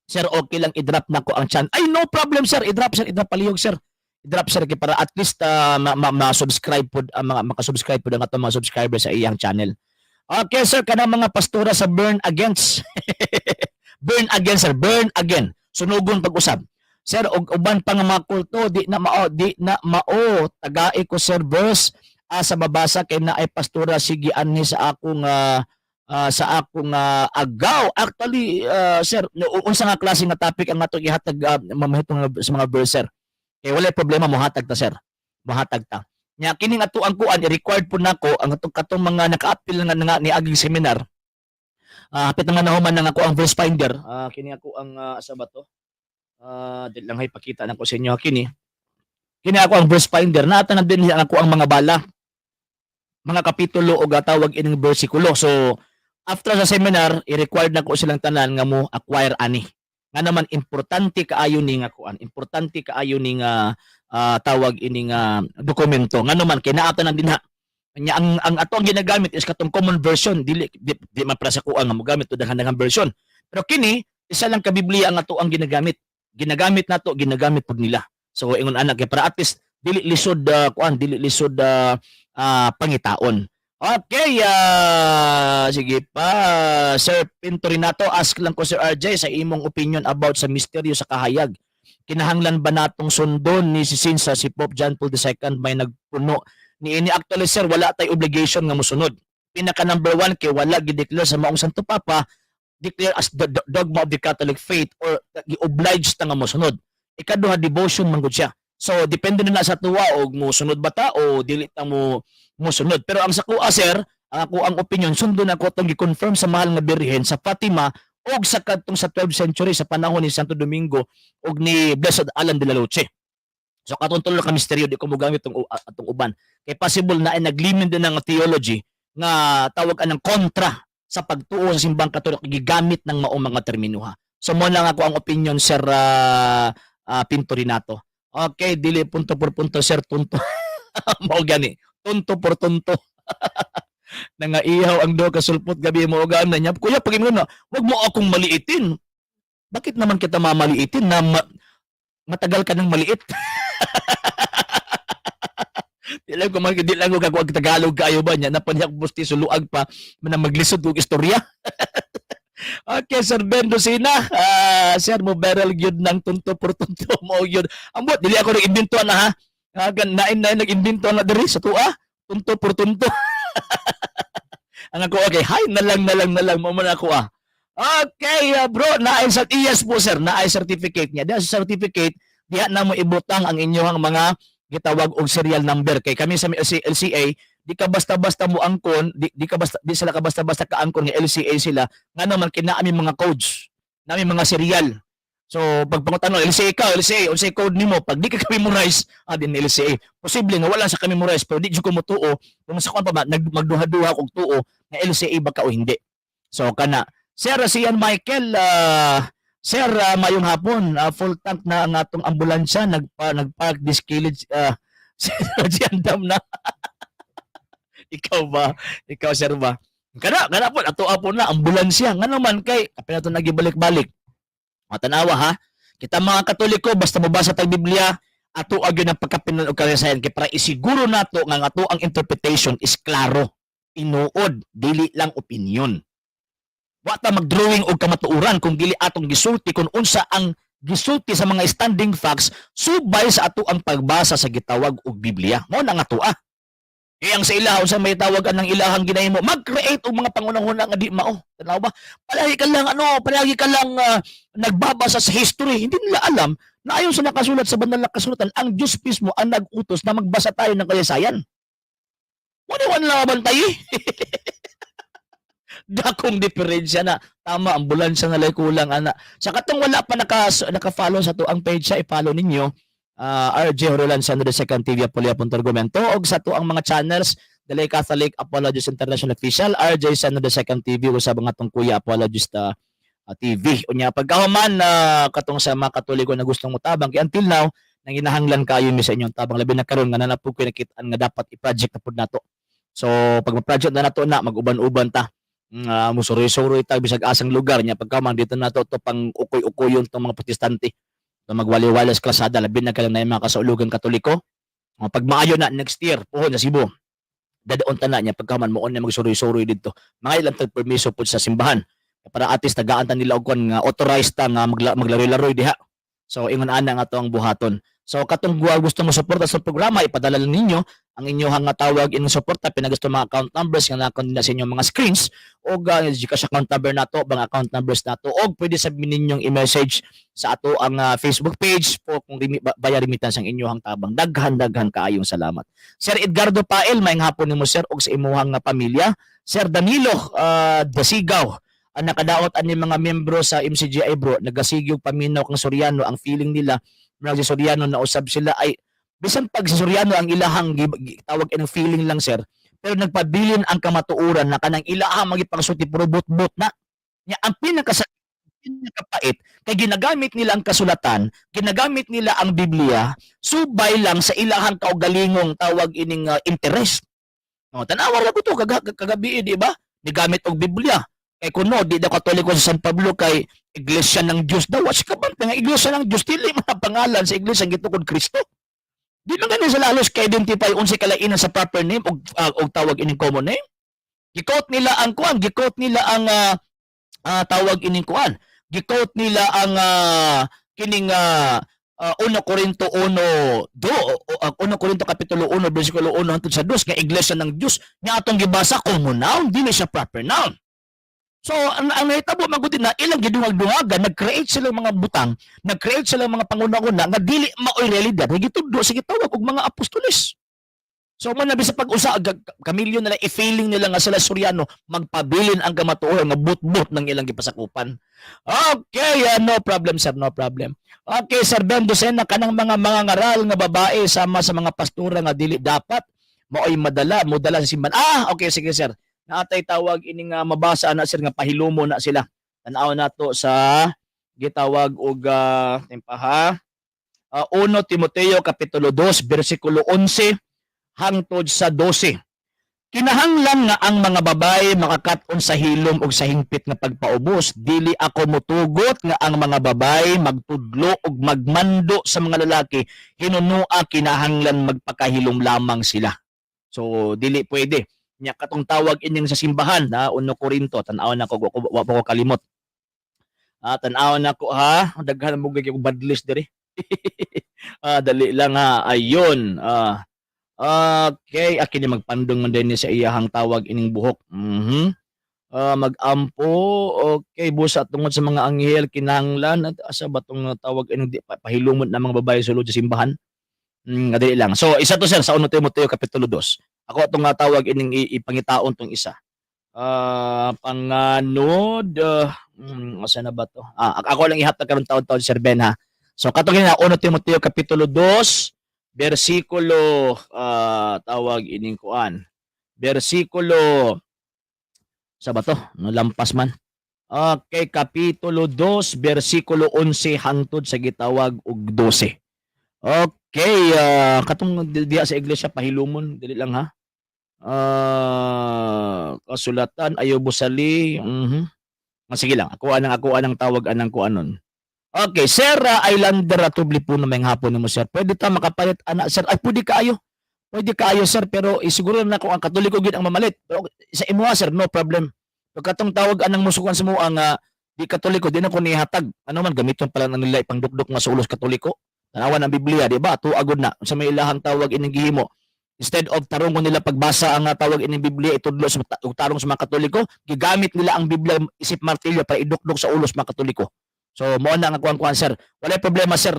sir, okay lang i-drop nako ang chan. Ay, no problem, sir, i-drop, sir, i-drop palihog, sir. I-drop, sir, kay para at least ma-subscribe pod ang mga maka-subscribe pod ang atong mga subscriber sa iyang channel. Okay, sir, kanang mga pastora sa burn against. Burn again, sir, burn again. Sunugon pag-usab. Sir, og uban pa nga mga kulto, di na mao, di na mao. Tagai ko, sir, verse sa babasa kay naay pastora sige ani sa akong agaw. Actually, sir, no, unsa nga klase nga topic ang atong ihatag mamahitong sa mga verse, sir? Kay walay problema, mohatag ta, sir. Mohatag ta. Nya kining ato ang kuan i-required po nako ang atong katong mga naka-apil nga ni aging seminar. Hapit na nga nahuman na ako ang verse finder. Kini ako ang asa ba to? Di lang hay pakita nako sa inyo kini. Kini ako ang verse finder. Naata na din ako ang mga bala. Mga kapitulo o tawag ining bersikulo. So after sa seminar, i-required na ko silang tanan nga mo acquire ani. Nga naman importante kaayo ni nga kuan, importante kaayo ni nga tawag ini nga dokumento. Nga naman kay naata na dinha. Nya ang ato ang ginagamit is katong common version, dili di man para sa kuan nga mogamit to daghan-daghang version. Pero kini Isa lang ka Biblia ang ato ang ginagamit. Ginagamit nato, ginagamit pud nila. So ingon ana kay para at least dili lisod kuan, dili lisod pangitaon. Okay, sige pa. Sir Pintorinato, ask lang ko, Sir RJ, sa imong opinion about sa misteryo sa kahayag. Kinahanglan ba natong sundon ni si Sinsa si Pope John Paul II may nagpuno ni ini? Actually, sir, wala tay obligation nga mosunod. Pinaka number one kay wala gi-declare sa maong Santo Papa, declare as the dogma of the Catholic faith or gi-oblige ta nga mosunod. Ikaduha, devotion man gud siya. So depende na na sa tuwa og mosunod ba ta o dili ta mo mosunod. Pero ang sa kuha, sir, ang ako ang opinion, sundon ako itong gi-confirm sa mahal nga Birhen sa Fatima og sa kadtong sa 12th century sa panahon ni Santo Domingo og ni Blessed Alan de la Luce. So katong tulo ka misteryo, di ko mogamit tong atong uban. Kay possible na ay naglimin din ng theology nga tawag anang kontra sa pagtuo sa Simbang Katoliko gigamit ng maong mga terminuha. So mo lang ako ang opinion, Sir Pintorinato. Okay, dili punto por punto, sir, tunto. Mao gani. Tunto por tunto. Nangaihaw ang do kasulpot gabi mo na niya. Kuya, pag na, wag mo akong maliitin. Bakit naman kita mamaliitin na matagal ka nang maliit? Di lang ko kagwag Tagalog kayo ba niya napanyak busti suluag pa na maglisod og istorya. Okay, Sir Ben Docena, sir mo barrel gyud ng tunto por tunto mo gyud. Ambot dili ako nag-imbento na ha. Gan nain nain nag-imbento na diri sa tua. Tunto por tunto. Ang ako okay, hi na lang na lang na lang mo man ako ah. Okay, bro, naay sa yes po, sir, naay certificate niya. Diha sa certificate, diha na mo ibutang ang inyong mga gitawag og serial number kay kami sa LCA, di ka basta-basta mo angkon, di sila ka basta-basta kaangkon nga LCA sila nga naman kina mga codes, nami mga serial. So pag pangutano, LCA ka, LCA, unsay code nimo? Pag di ka ka-memorize, din LCA. Posible nga wala sa ka-memorize pero di jud ko motuo kung sa kuan pa ba magduha-duha kog tuo nga LCA ba ka o hindi. So kana Sir Sian Michael, sir, mayong hapon, full tank na ang atong ambulansya, nagpark this kilid, Sir Dam na. Ikaw ba? Ikaw, sir ba? Kana, kana po, ato po na, ambulansya. Nga naman kay, kapin nato nagibalik-balik. Matanawa ha, kita mga Katoliko, basta mabasa tag Biblia, ato agyon ang pagkapinan og kasaysayan kay para isiguro nato nga ang ato ang interpretation is klaro. Tinuod, dili lang opinion. Wa ta mag-drawing og kamatuoran kung dili atong gisulti kung unsa ang gisulti sa mga standing facts subay sa ato ang pagbasa sa gitawag og Biblia. Mao na nga tua. Kaya ang sa ilaha, unsa may tawag ang ilahang ginahimo, mag-create og mga pangunahuna nga di mao. Tanaw ba? Palagi ka lang nagbabasa sa history. Hindi nila alam na ayon sa nakasulat sa banal na kasulatan, ang Diyos mismo ang nag-utos na magbasa tayo ng kasaysayan. Wala wala laban tayo eh. Dakong diferensya na. Tama, ambulansya na lang kulang ana. Sa katong wala pa naka-follow sa to ang page sa i-follow ninyo. RJ Roland Sandro Second TV Apolia Argumento og sa to ang mga channels Dalay Catholic Apologist International Official, RJ Sandro Second TV ug sa mga tong Kuya Apologist TV. Unya pagkahuman na katong sa mga Katoliko na gustong motabang kay until now nanginahanglan kayo mi sa inyong tabang, labi na karon nga na po koy nakitaan nga dapat i-project na pud nato. So pag ma-project na nato na mag-uban-uban ta nga musuroy-suroy ta bisag asang lugar niya pagkaman dito nato to pang ukoy-ukoyon tong mga Protestante to magwali-wali sa kalsada, labi na kalang na yung mga kasaulugang Katoliko. Mga pag maayo na next year puhon sa Cebu dadaon ta na niya pagkaman mo na magsuroy-suroy didto mga ilang tag permiso pud sa simbahan para at least tagaan ta nila og kuan nga authorized ta nga maglaro-laroy diha. So ingon ana nga to ang buhaton. So katong gusto mo suporta sa programa, ipadala lang ninyo ang inyong nga tawag inyong suporta pinagusto mga account numbers nga nakon nila sa inyong mga screens o GCash account number nato, bang account numbers nato og pwede sa ninyong i-message sa ato ang Facebook page po kung via remittance ang inyong tabang. Daghan daghan kaayong salamat. Sir Edgardo Pael, maayong hapon nimo, sir, og sa imuhang nga pamilya. Sir Danilo Dasigaw, ang nakadaot ani mga membro sa MCGI, bro, nagasigyog paminaw kang Soriano, ang feeling nila murag si Soriano na usab sila ay bisan pag si Soriano ang ilahang tawag inang feeling lang, sir, pero nagpabilin ang kamatuoran na kanang ilahang magipangsulti puro bot-bot na nya. Ang pinakapait kay ginagamit nila ang kasulatan, ginagamit nila ang Biblia subay lang sa ilahang kaugalingong tawag ining interest. Oh, tanawa ra ko to kagabi, di ba? Nigamit og Biblia. Kay kuno di daw Katoliko sa San Pablo kay Iglesia ng Diyos daw. Wa siya kabantay nga Iglesia ng Diyos dili man ang pangalan sa iglesia ang gitukod Kristo. Di man gani sila halos ka-identify unsay kalainan sa proper name og tawag ining common name. Gi-quote nila ang kuan, gi-quote nila ang tawag ining kuan. Gi-quote nila ang kining 1 Corinto 1 do o, 1 Corinto kapitulo 1 bersikulo 1 hangtod sa 2 nga iglesia ng Dios nga atong gibasa common noun, dili siya proper noun. So ang nahitabo man gud na ilang gidungag-dungagan, nag-create sila mga butang, nag-create sila mga panguna-una nga dili maoy realidad nga gitudlo sa gitawag og mga apostoles. So man na bisa pag-usa kamilyon nila i-feeling nila nga sila Soriano, magpabilin ang kamatuoran nga but-but ng ilang gipasakupan. Okay, no problem, sir, no problem. Okay, Sir Ben Docena, kanang mga ngaral nga babae sama sa mga pastora nga dili dapat maoy madala, modala sa simbahan. Ah, okay, sige, sir. Naatay tawag ini nga mabasa na, sir, nga pahilumo na sila. Tan-aw nato sa gitawag og timpaha. 1 Timoteo kapitulo 2 bersikulo 11 hangtod sa 12. Kinahanglan nga ang mga babae makakat-on sa hilom ug sa hingpit nga pagpaubos. Dili ako motugot nga ang mga babae magtudlo ug magmando sa mga lalaki. Hinunua kinahanglan magpakahilom lamang sila. So dili pwede. Nya katong tawag ining sa simbahan na 1 Corinto, tan-aw na ko, wa pa ko kalimot. Ah, tan-aw na ko ha, daghan mo gyud badlis diri. Ah, dali lang ha. Ayun. Ah, okay, akin ni magpandong man din sa iyahang tawag ining buhok. Ah, mag-ampo, okay, busa tungod sa mga anghel kinahanglan at asa ba tong tawag ining di, pahilumon na mga babae sulod sa simbahan? Dali lang. So isa to, sir, sa 1 Timoteo kapitulo 2. Ako atong nga tawag ining ipangitaon tong isa. Ah, panganod, asa na ba to? Ah, ako lang ihatag karon taon-taon, Sir Ben, ha. So katong na 1 Timoteo kapitulo 2 bersikulo tawag ining kuan. Bersikulo sa ba to? No, lampas man. Okay, kapitulo 2 bersikulo 11 hangtod sa gitawag og 12. Okay, katong diya sa iglesia pahilumon, dili lang ha. Kasulatan ayo busali. Sige lang, ako anang tawag anang kuanon. Okay, Sir Islander Atubli po na may hapon mo, sir. Pwede ta makapalit ana, sir? Ay, pwede kaayo. Pwede kaayo, sir, pero isiguro na ko ang Katoliko gid ang mamalit. Pero sa imuha, sir, no problem. Pag katong tawag anang musukan sa mo ang di Katoliko, di na ko nihatag. Ano man gamiton pala na nila ipangdukdok nga sa ulos Katoliko. Tanawan ang Biblia, di ba? Tuagod na sa may ilahang tawag ining gihimo. Instead of tarungon nila pagbasa ang tawag ining Biblia itudlo sa ug tarong sa mga Katoliko, gigamit nila ang Biblia isip martilyo para idukdok sa ulos mga Katoliko. So mo na ang kuan-kuan, sir. Wala problema, sir,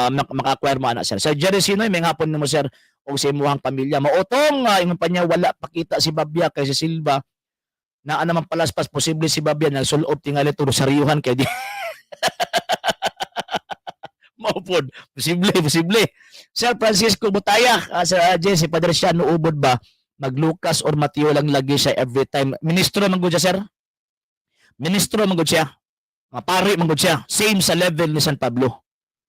maka-acquire mo ana, sir. Sir Jerry Sinoy, may hapon nimo, sir, og sa imuhang pamilya. Mautong ingon pa niya wala pakita si Babya kay si Silva na naman palaspas, posible si Babya nagsulob tingali to rosaryuhan kay di mao pod. Posible, posible. Sir Francisco Butaya, Sir Jesse, Padre Siano ubod ba? Mag-Lucas or Mateo lang lagi siya every time. Ministro man gud siya, sir. Ministro man gud siya. Mga pari man gud siya. Same sa level ni San Pablo.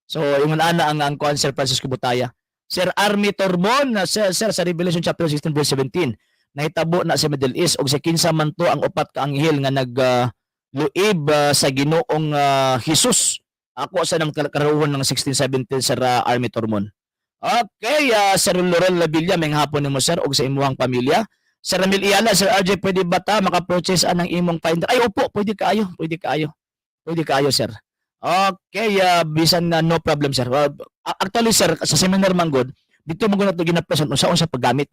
So, yung ana ang kuan, Sir Francisco Butaya. Sir Army Tormon, sir, sir, sa Revelation chapter 16 verse 17, nahitabo na sa Middle East og sa kinsa man to ang upat ka anghel nga nag luib sa Ginoong Jesus. Ako sa nang karuhon ng 1617, Sir Army Tormon. Okay, Sir Laurel Lavilla, may hapon nimo, sir, og sa imuhang pamilya. Sir Ramil Iyala, Sir RJ, pwede ba ta maka-purchase anang imong finder? Ay, opo, pwede kaayo, pwede kaayo. Pwede kaayo, sir. Okay, bisan na no problem, sir. Actually, sir, sa seminar man gud, dito man gud nato gina-present unsaon sa paggamit.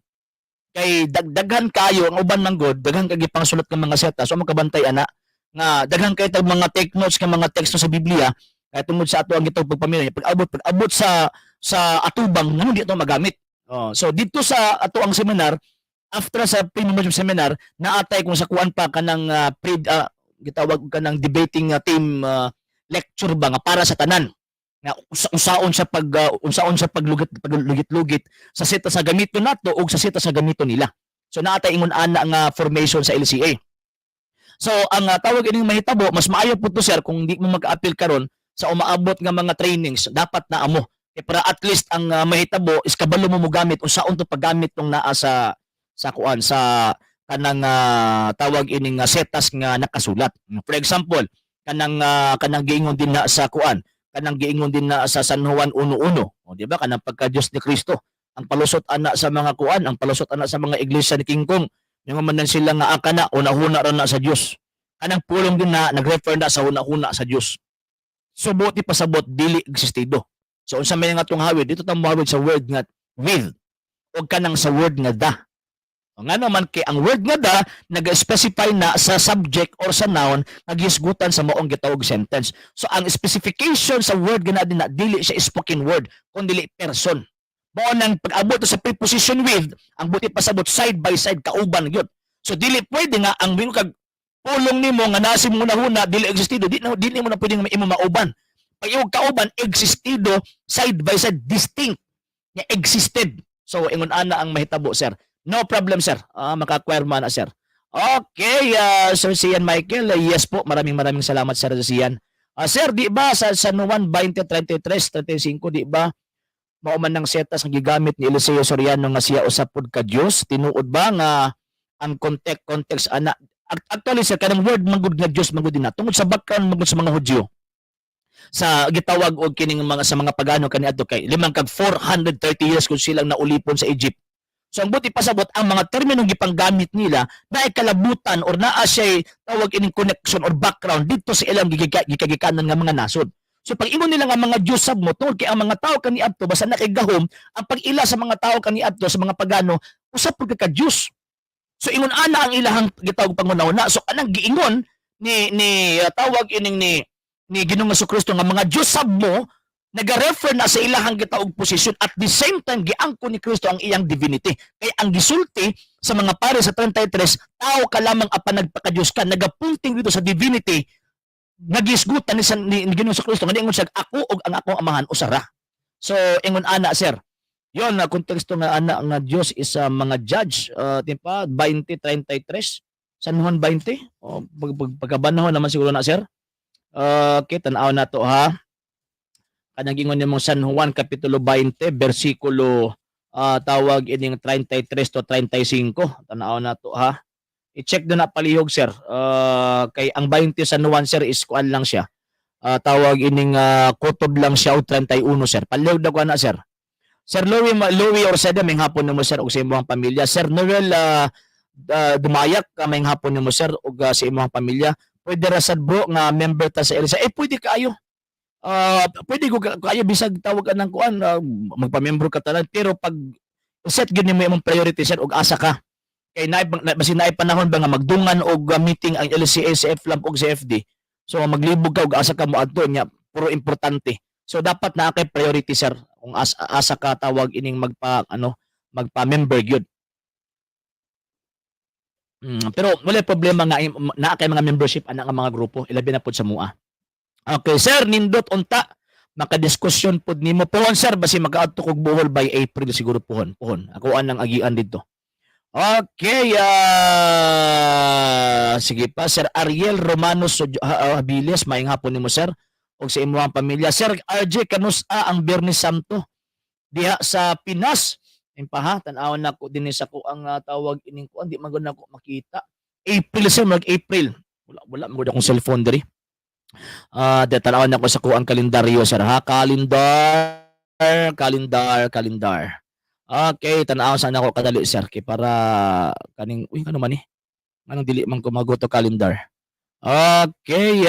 Kay daghan kayo ang uban man gud, daghan kay gipangsulat ng mga seta, so makabantay ana nga daghan kay tag mga take notes nga mga teksto sa Biblia kay tungod sa ato ang gitawag pagpaminaw, pag-abot sa atubang ngano di ato magamit. Oh, so dito sa ato ang seminar, after sa pre seminar, naatay kung sa kuan pa kanang pre gitawag og kanang debating team lecture ba nga para sa tanan nga unsaon sa pag unsaon sa paglugit paglugit-lugit sa seta sa gamiton nato ug sa seta sa gamiton nila. So naatay ingon ana nga formation sa LCA. So ang tawag ining mahitabo, mas maayo po to, sir, kung di mo mag-appeal karon sa umaabot nga mga trainings, dapat na amo. Kay para at least ang mahitabo is kabalo mo mogamit unsaon to paggamit nung naa sa kuan sa kanang tawag ining setas nga nakasulat. For example, Kanang giingon din na sa kuan, kanang giingon din na sa San Juan 1:1. O, di ba, kanang pagka Dios ni Kristo. Ang palusot ana sa mga kuan, ang palusot ana sa mga iglesia ni King Kong. Yung man nan sila nga akana una-huna ra na sa Dios. Kanang pulong din na nag-refer na sa huna-huna sa Dios. So buot pasabot, dili existido. So unsa may nga tong hawid dito, ta mohawid sa word nga "with" o kanang sa word nga "the". O nga naman kay ang word nga "the" nag-specify na sa subject or sa noun nga gihisgutan sa maong gitawag sentence. So ang specification sa word nga din na dili siya spoken word kun dili person. Mao nang pag-abot sa preposition "with", ang buot pasabot, side by side, kauban gyud. So dili pwede nga ang mingon kag pulong nimo nga nasi mo huna dili existido, di na dili mo na pwedeng imo mauban. Pag imong kauban, existido, side by side, distinct nga existed. So ingon ana ang mahitabo, sir. No problem, sir. Ah, maka-acquire man na, sir. Okay, Sir Sian Michael, yes po, maraming maraming salamat, Sir Sian. Sir, di ba sa San Juan 20, 33, 35, di ba mao man ng setas ang gigamit ni Eliseo Soriano nga siya usab pod ka Dios? Tinuod ba nga ang context ana? Actually, sir, kanang word manggod nga Dios manggod din na tungod sa background manggod sa mga Hudyo sa gitawag og kining mga sa mga pagano kaniadto, kay limang kag 430 years kung silang naulipon sa Egypt. So ang buot pasabot, ang mga terminong gipanggamit nila na kalabutan or naa siya tawag ining connection or background dito sa ilang gikagikanan nga mga nasod. So pag ingon nila nga mga Diyos sab mo, tungod kay ang mga tao kaniadto basta nakigahom, ang pag-ila sa mga tao kaniadto sa mga pagano, usab pud ka Diyos. So ingon ana ang ilahang gitawag pangunahuna. So anang giingon ni tawag ining ni Ginoong Kristo nga mga Diyos sab mo, naga-refer na sa ilahang gitawag posisyon. At the same time, giangko ni Kristo ang iyang divinity. Kay ang gisulti sa mga pare sa 33, "Tao ka lamang apan nagpakadiyos ka," nagapunting dito sa divinity nagisgutan ni Ginoong Kristo nga ingon siya, "Ako ug ang akong Amahan usara." So ingon ana, sir. Yon na konteksto nga ana nga Dios is mga judge, di pa 20:33, San Juan 20 o pagkabanahon naman siguro na, sir. Okay, tan-aw na to ha. Kanang ingon nimong San Juan kapitulo 20 bersikulo tawag ining 33 to 35. Tan-aw na to ha. I-check do na palihog, sir. Kay ang 20 San Juan, sir, is kuan lang siya. Tawag ining kutob lang siya og 31, sir. Palihog na ko na, sir. Sir Louie Louie Orseda, may hapon nimo, sir, ug sa imong pamilya. Sir Noel Dumayak, may hapon nimo, sir, ug sa imong pamilya. Pwede ra sad, bro, nga member ta sa Elisa. Eh, pwede kaayo. Pwede ko kaayo bisag tawag ka ng kuan, magpa-membro ka tanan, pero pag set gyud nimo imong priority, sir, ug asa ka kay naay na, basin naay panahon ba nga magdungan og meeting ang LCA, CF LAMP ug CFD, so maglibog ka ug asa ka moadto nya, puro importante. So dapat naa kay priority, sir, kung asa ka tawag ining magpa ano, magpa-member gyud. Pero wala problema nga naa kay mga membership ana nga mga grupo, ilabi na pod sa mua. Okay, sir, nindot unta makadiskusyon pod nimo pohon, sir, basi makaadto kog Bohol by April siguro pohon. Pohon. Ako anang agian dito. Okay, sige pa, Sir Ariel Romano Habilis, maayong hapon nimo, sir, ug sa imong pamilya. Sir RJ, kanus-a ang Biyernes Santo diha sa Pinas? Pa ha, tan-awon nako dinhi sa ko ang tawag ining kuan, di man gud nako makita. April, sir, mag April. Wala wala man gud akong cellphone diri. Ah, tan-awon nako sa kuang kalendaryo, sir, ha. Calendar, calendar, calendar. Okay, tan-aw sa nako kadali, sir, kay para kaning, uy, ano man ni? Anong dili man ko magoto calendar. Okay,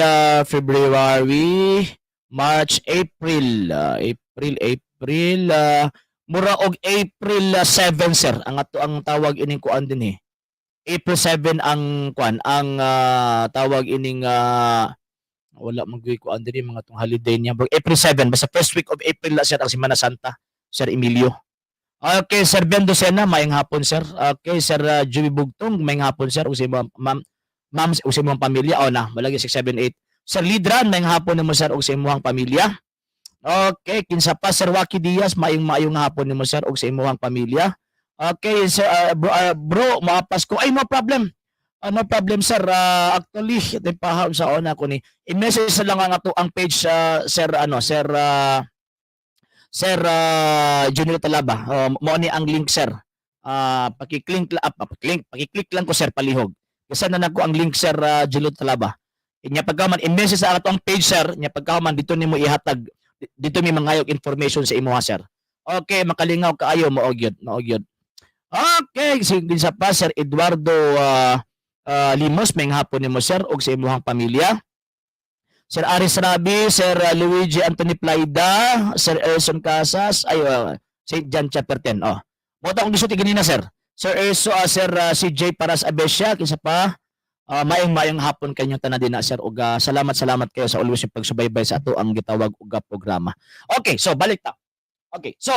February, March, April, April, April, mura og April 7, sir. Ang ato ang tawag ining kuan din eh. April 7 ang kuan, ang tawag ining wala man gyud kuan dinhi mga tong holiday niya. But April 7, basta first week of April la, sir, ang Semana Santa, Sir Emilio. Okay, Sir Ben Docena, maayong hapon, sir. Okay, Sir Joey Bugtong, maayong hapon, sir, ug sa imong ma'am, ma'am ug sa imong pamilya. Oh na, malagi 6 7 8. Sir Lidran, maayong hapon nimo, sir, ug sa imong pamilya. Okay, kinsa pa? Sir Waki Diaz, maayong maayong hapon nimo, sir, ug sa imong pamilya. Okay, sir, bro, maapas ko. Ay, no problem. No problem, sir. Actually, ito pa sa ona ko ni. I-message na lang ang ato ang page sa sir ano, Sir Junior Talaba. Mo ni ang link, sir. Paki-click paki-click lang ko, sir, palihog. Kasi na nako ang link, Sir Junior Talaba. Nya pagkaman i-message sa atong page, sir, nya pagkaman dito nimo ihatag, dito mi mangayog information sa imo, sir. Okay, makalingaw kaayo, mao gyud, mao gyud. Okay, sige sa pa Sir Eduardo Limos, may hapon nimo, sir, ug sa imong pamilya. Sir Aris Rabi, Sir Luigi Anthony Plaida, Sir Erson Casas, ay St. John chapter 10. Oh. Mo akong gisulti ganina, sir. Sir Erso, Sir CJ Paras Abesia, kinsa pa? Maayong maayong hapon kanyong tanan din na, sir, ug salamat salamat kayo sa always yung pagsubaybay sa ato ang gitawag og programa. Okay, so balik ta. Okay, so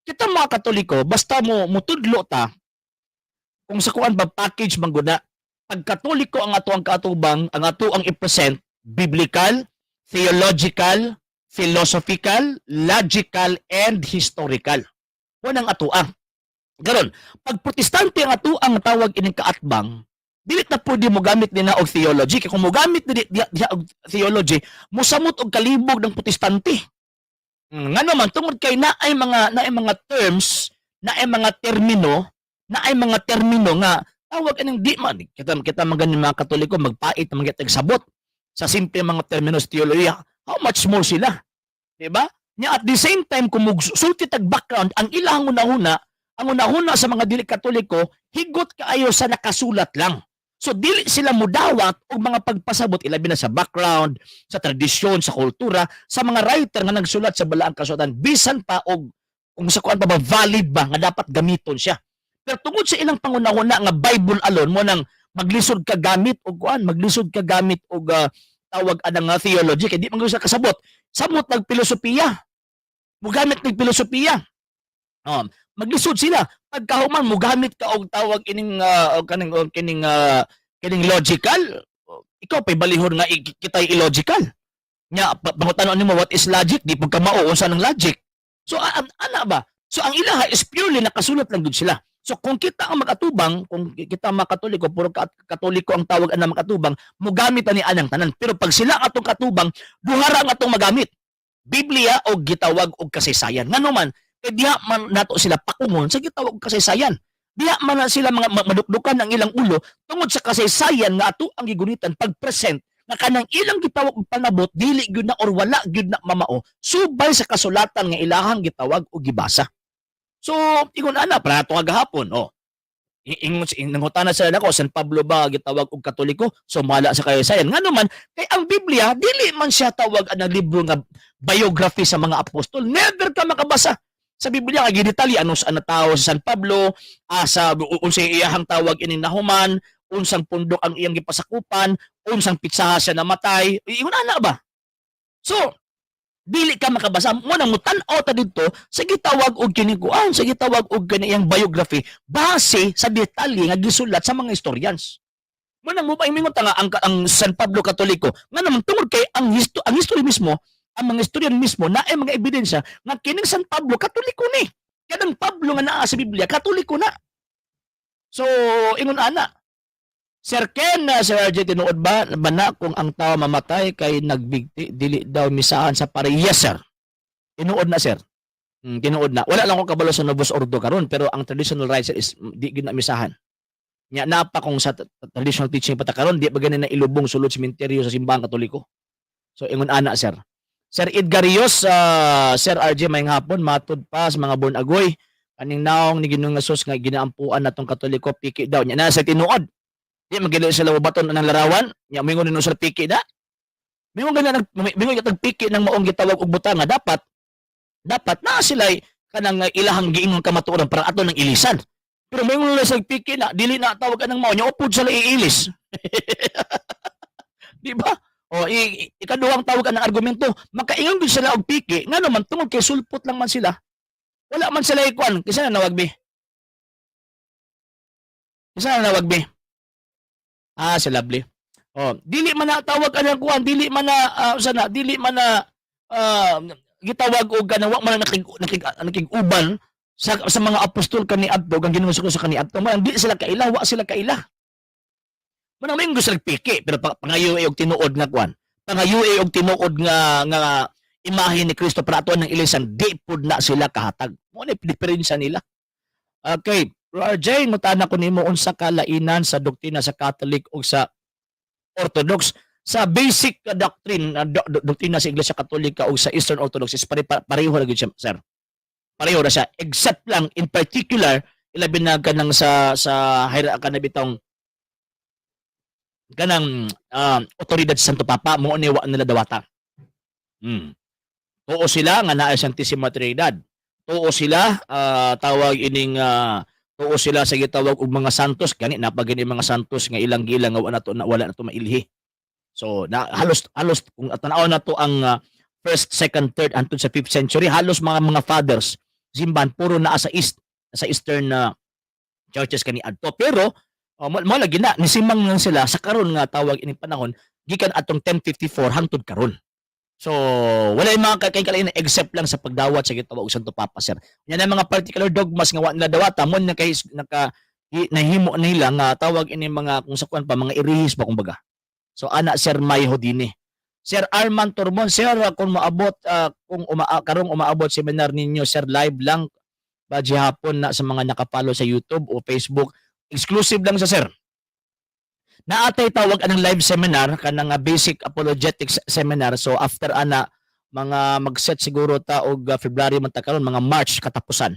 kita mga Katoliko, basta mo mutudlo ta kung sa kuan ba, package man gud na. Pag Katoliko ang ato ang kaatubang, ang ato ang i-present biblical, theological, philosophical, logical and historical. Mo nang ato ang. Garon, pag Protestante ang ato ang tawag ining kaatbang, dili ta pwede mo gamit nila og theology. Kay kung mo gamit dili diha, diha og theology, mosamot og kalibog ng Protestante. Ngano man, tungod kay naay mga terms, naay mga termino nga tawag anang di man kita kita man ganin mga Katoliko, magpait man gyud sabot sa simple mga terminos teolohiya. How much more sila? Di ba? Nya at the same time, kung sulti tag background, ang ilang hunahuna, ang hunahuna sa mga dili Katoliko, higot kaayo sa nakasulat lang. So dili sila mudawat og mga pagpasabot, ilabi na sa background, sa tradisyon, sa kultura, sa mga writer nga nagsulat sa Balaang Kasulatan, bisan pa og kung sa kuan pa ba, valid ba nga dapat gamiton siya. Pero tungod sa ilang pangunahuna nga Bible alone, mo nang maglisod ka gamit og kuan, maglisod ka gamit og tawag anang nga theology kay di man gyud sa kasabot. Samot nag filosofiya. Mugamit ng filosofiya. Oh, maglisod sila. Pagkahuman mugamit ka og tawag ining og kaning og kining logical, ikaw pay balihon nga kita'y illogical. Nya pangutanon nimo, "What is logic?" Di pud ka mao unsa ng logic. So ana ba? So ang ilaha is purely nakasulat lang gud sila. So kung kita ang mag-atubang, kung kita mga Katoliko, puro Katoliko ang tawag ang makatubang, mugamit ani anang tanan. Pero pag sila ang atong katubang, duhara ang atong magamit. Biblia o gitawag og kasaysayan. Ngano man, kay diha man nato sila pakungon sa gitawag og kasaysayan. Diha man na sila mga madukdukan ang ilang ulo tungod sa kasaysayan nga ato ang gigunitan pag-present nga kanang ilang gitawag og panabot dili gyud na or wala gyud na mamao subay sa kasulatan nga ilahang gitawag og gibasa. So, ingon ana para ato kagahapon, oh. Ingon nangutana sila nako, San Pablo ba gitawag og Katoliko? So mala sa kasaysayan. Ngano man, kay ang Biblia dili man siya tawag ang libro nga biography sa mga apostol. Never ka makabasa sa Biblia nga gidetalye ano sa tao sa San Pablo, asa unsay iyahang tawag ining nahuman, unsang pundok ang iyang gipasakupan, unsang pitsaha siya namatay. Ingon ana ba? So, dili ka makabasa mo nang mutan-aw ta didto sa gitawag og kinikuan, sa gitawag og kaniyang biography base sa detalye nga gisulat sa mga historians. Mo nang mo pa ingon ta nga ang San Pablo Katoliko, nga naman tungod kay ang history mismo, ang mga historian mismo na ay mga ebidensya nga kining San Pablo Katoliko ni. Kanang Pablo nga naa sa Biblia, Katoliko na. So ingon ana. Sir Ken, Sir RJ, tinuod ba ba na kung ang tao mamatay kay nagbigti, dili daw misahan sa pare? Yes, sir. Tinuod na, sir. Tinuod na. Wala lang ko kabalo sa Novus Ordo karon, pero ang traditional rite, sir, is di gyud na misahan. Nya napa kung sa traditional teaching pa ta karon, di ba gani na ilubong sulod sementeryo sa Simbahang Katoliko. So ingon ana, sir. Sir Edgar Rios, Sir RJ, may hapon, matud pa sa mga born agoy. Kaning naong ni Ginoong Jesus nga ginaampuan natong Katoliko, piki daw. Nya na sa tinuod. Di magili sila baton ng larawan, nya mingon nino sa piki da. Mingon gani nag mingon gyud piki ng maong gitawag og butanga, dapat dapat na sila kanang ilahang giingon kamatuoran para ato ng ilisan. Pero mingon nila sa piki na dili na tawag anang mao, nya upod sila iilis. Di ba? O ikaduhang tawag ang argumento, makaingon gyud sila og piki ngano man, tungod kay sulpot lang man sila. Wala man sila ikuan, kinsa na nawag bi? Kinsa na nawag bi? Ah, si Lovely. Oh, dili man na tawag anang kuan, dili man na sana, dili man na gitawag og kanang wa man na nakig-uban sa mga apostol kaniadto, kang Ginoong sa kaniadto man, di sila kaila, wa sila kaila. Manang may gusto piki, pero pangayo og tinuod nga kuan. Pangayo og tinuod nga nga imahe ni Kristo para ato ng ilisan, di pud na sila kahatag. Mo na diferensya nila. Okay, RJ, ngutana ko nimo unsa kalainan sa doktrina sa Catholic o sa Orthodox. Sa basic doctrine, doktrina sa Iglesia Katolika o sa Eastern Orthodox is pareho ra gyud siya, sir. Pareho ra siya except lang in particular ilabi na kanang sa hierarchy na bitong kanang otoridad sa Santo Papa mo ni wa nila dawata. Tuo sila nga naa Santissima Trinidad. Tuo sila tawag ining tuo sila sa gitawag og mga santos, gani napagini mga santos nga ilang gilang nga wala nato na wala nato mailhi. So na halos halos kung tan-aw nato ang first, second, third hantod sa 5th century, halos mga fathers simbahan puro naa sa east, sa eastern churches kani adto. Pero mo lagi na nisimang lang sila sa karon nga tawag ining panahon gikan atong 1054 hangtod karon. So wala yung mga kay kalain except lang sa pagdawat sa gitawag og Santo Papa, sir. Yan ang mga particular dogmas nga wa nila dawata mo na kay naka nahimo nila nga tawag ini mga kung sa kuan pa mga irihis ba kumbaga. So ana, Sir May Hodini. Sir Arman Tormon, sir, kung maabot kung karong umaabot seminar ninyo, sir, live lang ba hapon na sa mga nakapalo sa YouTube o Facebook? Exclusive lang sa, sir. Naatay tawag anang live seminar kanang basic apologetics seminar. So after ana mga mag-set siguro ta og February man ta karon, mga March katapusan.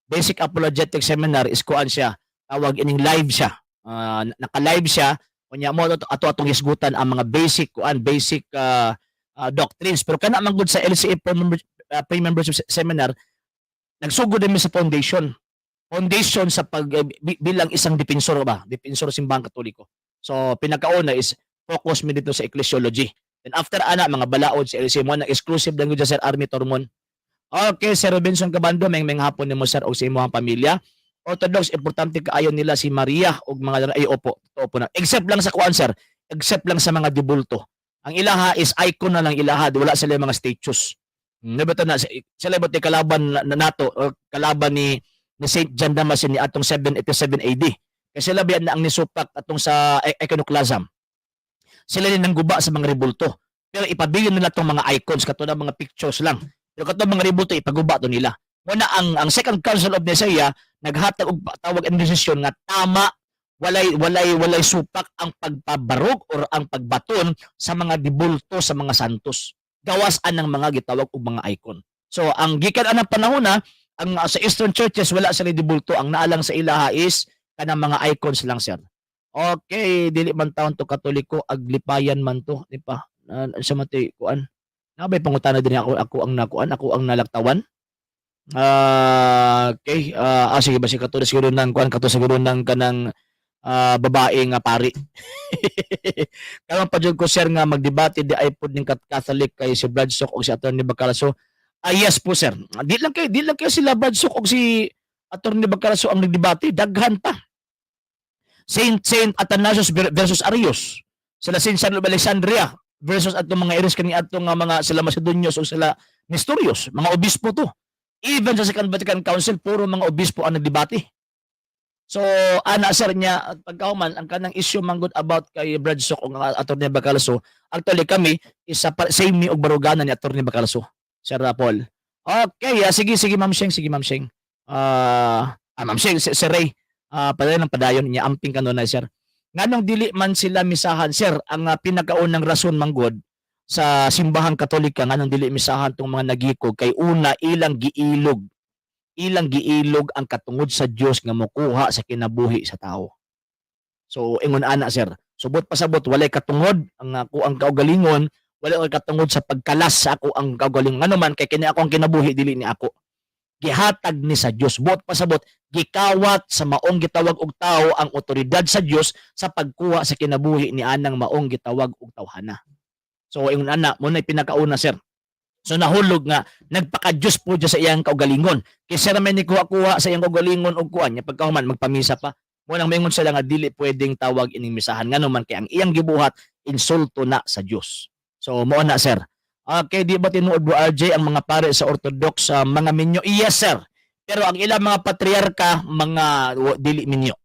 Basic apologetics seminar is kuan siya, tawag ining live siya. Naka-live siya unya mo ato ato atong hisgutan ang mga basic kuan, basic doctrines. Pero kana man gud sa LCA pre-membership seminar, nagsugod din mi sa foundation foundation sa pag bilang isang defensor ba, defensor Simbahang Katoliko. So pinakauna is focus mi dito sa ecclesiology. Then after ana mga balaod sa LCA mo na exclusive lang gud siya, Sir Army Tormon. Okay, Sir Robinson Cabando, meng meng hapon nimo, sir, og sa imong pamilya. Orthodox, importante kaayo nila si Maria og mga ay opo, totoo po na. Except lang sa kuan, sir, except lang sa mga dibulto. Ang ilaha is icon na lang ilaha, wala sila mga statues. Ba na sila ba kalaban na nato or kalaban ni Saint John Damascene ni atong 787 AD. Kasi sila biyan na ang nisupak atong sa iconoclasm. Sila din nangguba sa mga rebulto. Pero ipabilin nila tong mga icons katulad mga pictures lang. Pero katong mga rebulto ipaguba to nila. Muna ang Second Council of Nicaea naghatag og tawag ang desisyon nga tama, walay supak ang pagpabarog or ang pagbaton sa mga dibulto sa mga santos. Gawas anang mga gitawag og mga icon. So ang gikan anang panahon na ang sa Eastern churches wala sila dibulto, ang naalang sa ilaha is kanang mga icons lang, sir. Okay, dili man taon to Katoliko, aglipayan man to, di pa? Sa mati kuan. Nabay pangutana din ako ako ang nakuan, ako ang nalaktawan. Okay, sige ba si kato siguro nang kuan kato siguro nang kanang babae nga pari. Karon pa jud ko, sir, nga magdebate di ay pod ning Catholic kay si Brad Sok og si Attorney Bacalaso. Ah, yes po, sir. Di lang kayo sila Brad Sok og si Attorney Bacalaso ang nagdebate, daghan pa. Saint Athanasius versus Arius. Sila Saint Cyril of Alexandria versus atong mga iris kani atong nga mga sila Macedonios o sila Nestorius, mga obispo to. Even sa Second Vatican Council, puro mga obispo ang nagdebate. So, ana, sir, niya pagkauman ang kanang issue manggod about kay Brad Sok o nga Attorney Bacalaso, actually kami isa pa, same mi og baruganan ni Attorney Bacalaso, Sir Paul. Okay, sige sige Ma'am Sheng, sige Ma'am Sheng. Ma'am Sheng, Sir Ray, padayon ng padayon niya amping kanunay, sir. Nganong dili man sila misahan, sir, ang pinakaunang rason manggod sa Simbahang Katolika nganong dili misahan tong mga nagikog kay una ilang giilog ang katungod sa Dios nga mokuha sa kinabuhi sa tao. So ingon ana, sir. Subot pasabot walay katungod ang ako ang kaugalingon, wala kay katungod sa pagkalas sa ako ang kaugalingon. Ngano man kay kini ako ang kinabuhi, dili ni ako. Gihatag ni sa Dios. Buot pasabot gikawat sa maong gitawag og tao ang otoridad sa Dios sa pagkuha sa kinabuhi ni anang maong gitawag og tawhana. So ingon ana mo na pinakauna, sir. So nahulog nga nagpaka-Diyos po dyan sa iyang kaugalingon. Kaysa naman ni kuha-kuha sa iyang kaugalingon og kuan niya pagkahuman magpamisa pa. Mo nang maingon sila nga dili pwedeng tawag ining misahan ngano man kay ang iyang gibuhat insulto na sa Dios. So mo na, sir. Okay, di ba tinuod, Bro RJ, ang mga pare sa Orthodox sa mga minyo? Yes, sir. Pero ang ilang mga patriarka mga dili minyo.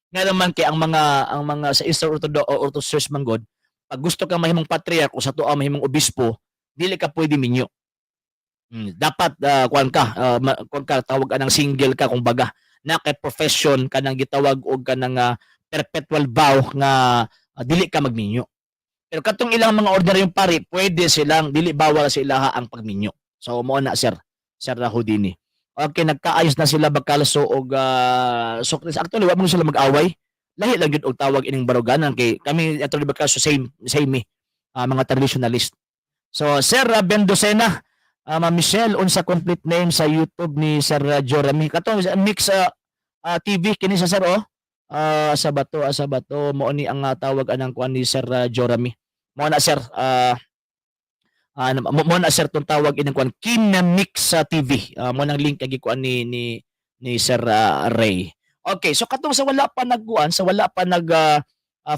Nga naman kay ang mga sa Eastern Orthodox o Orthodox Church manggod, pag gusto ka mahimong patriark o sa tuwa mahimong obispo, dili ka pwede minyo. Dapat kuan ka, kuan ka tawag anang single ka kumbaga na kay profession kanang gitawag og kanang perpetual vow nga dili ka magminyo. Pero katong ilang mga ordinaryong pari, pwede silang, dili bawal sa ilaha ang pagminyo. So mo na, sir, Sir Houdini. Okay, nagkaayos na sila Bakalso og Socrates. Actually, wa mo sila mag-away. Lahi lang gyud og tawag ining baruganan kay kami ato ni Bakalso, same same eh, mga traditionalist. So Sir Bendocena, Ma'am Michelle, unsa complete name sa YouTube ni Sir Jeremy? Katong mix TV kini sa sir, oh. Sa bato, sa bato mo ni ang tawag anang kuan ni Sir Jeremy. Mo na, sir, mo na, sir, tong tawag ining kuan Kinamix sa TV. Mo nang link kay kuan ni Sir Ray. Okay, so katong sa wala pa nagkuan, sa wala pa nag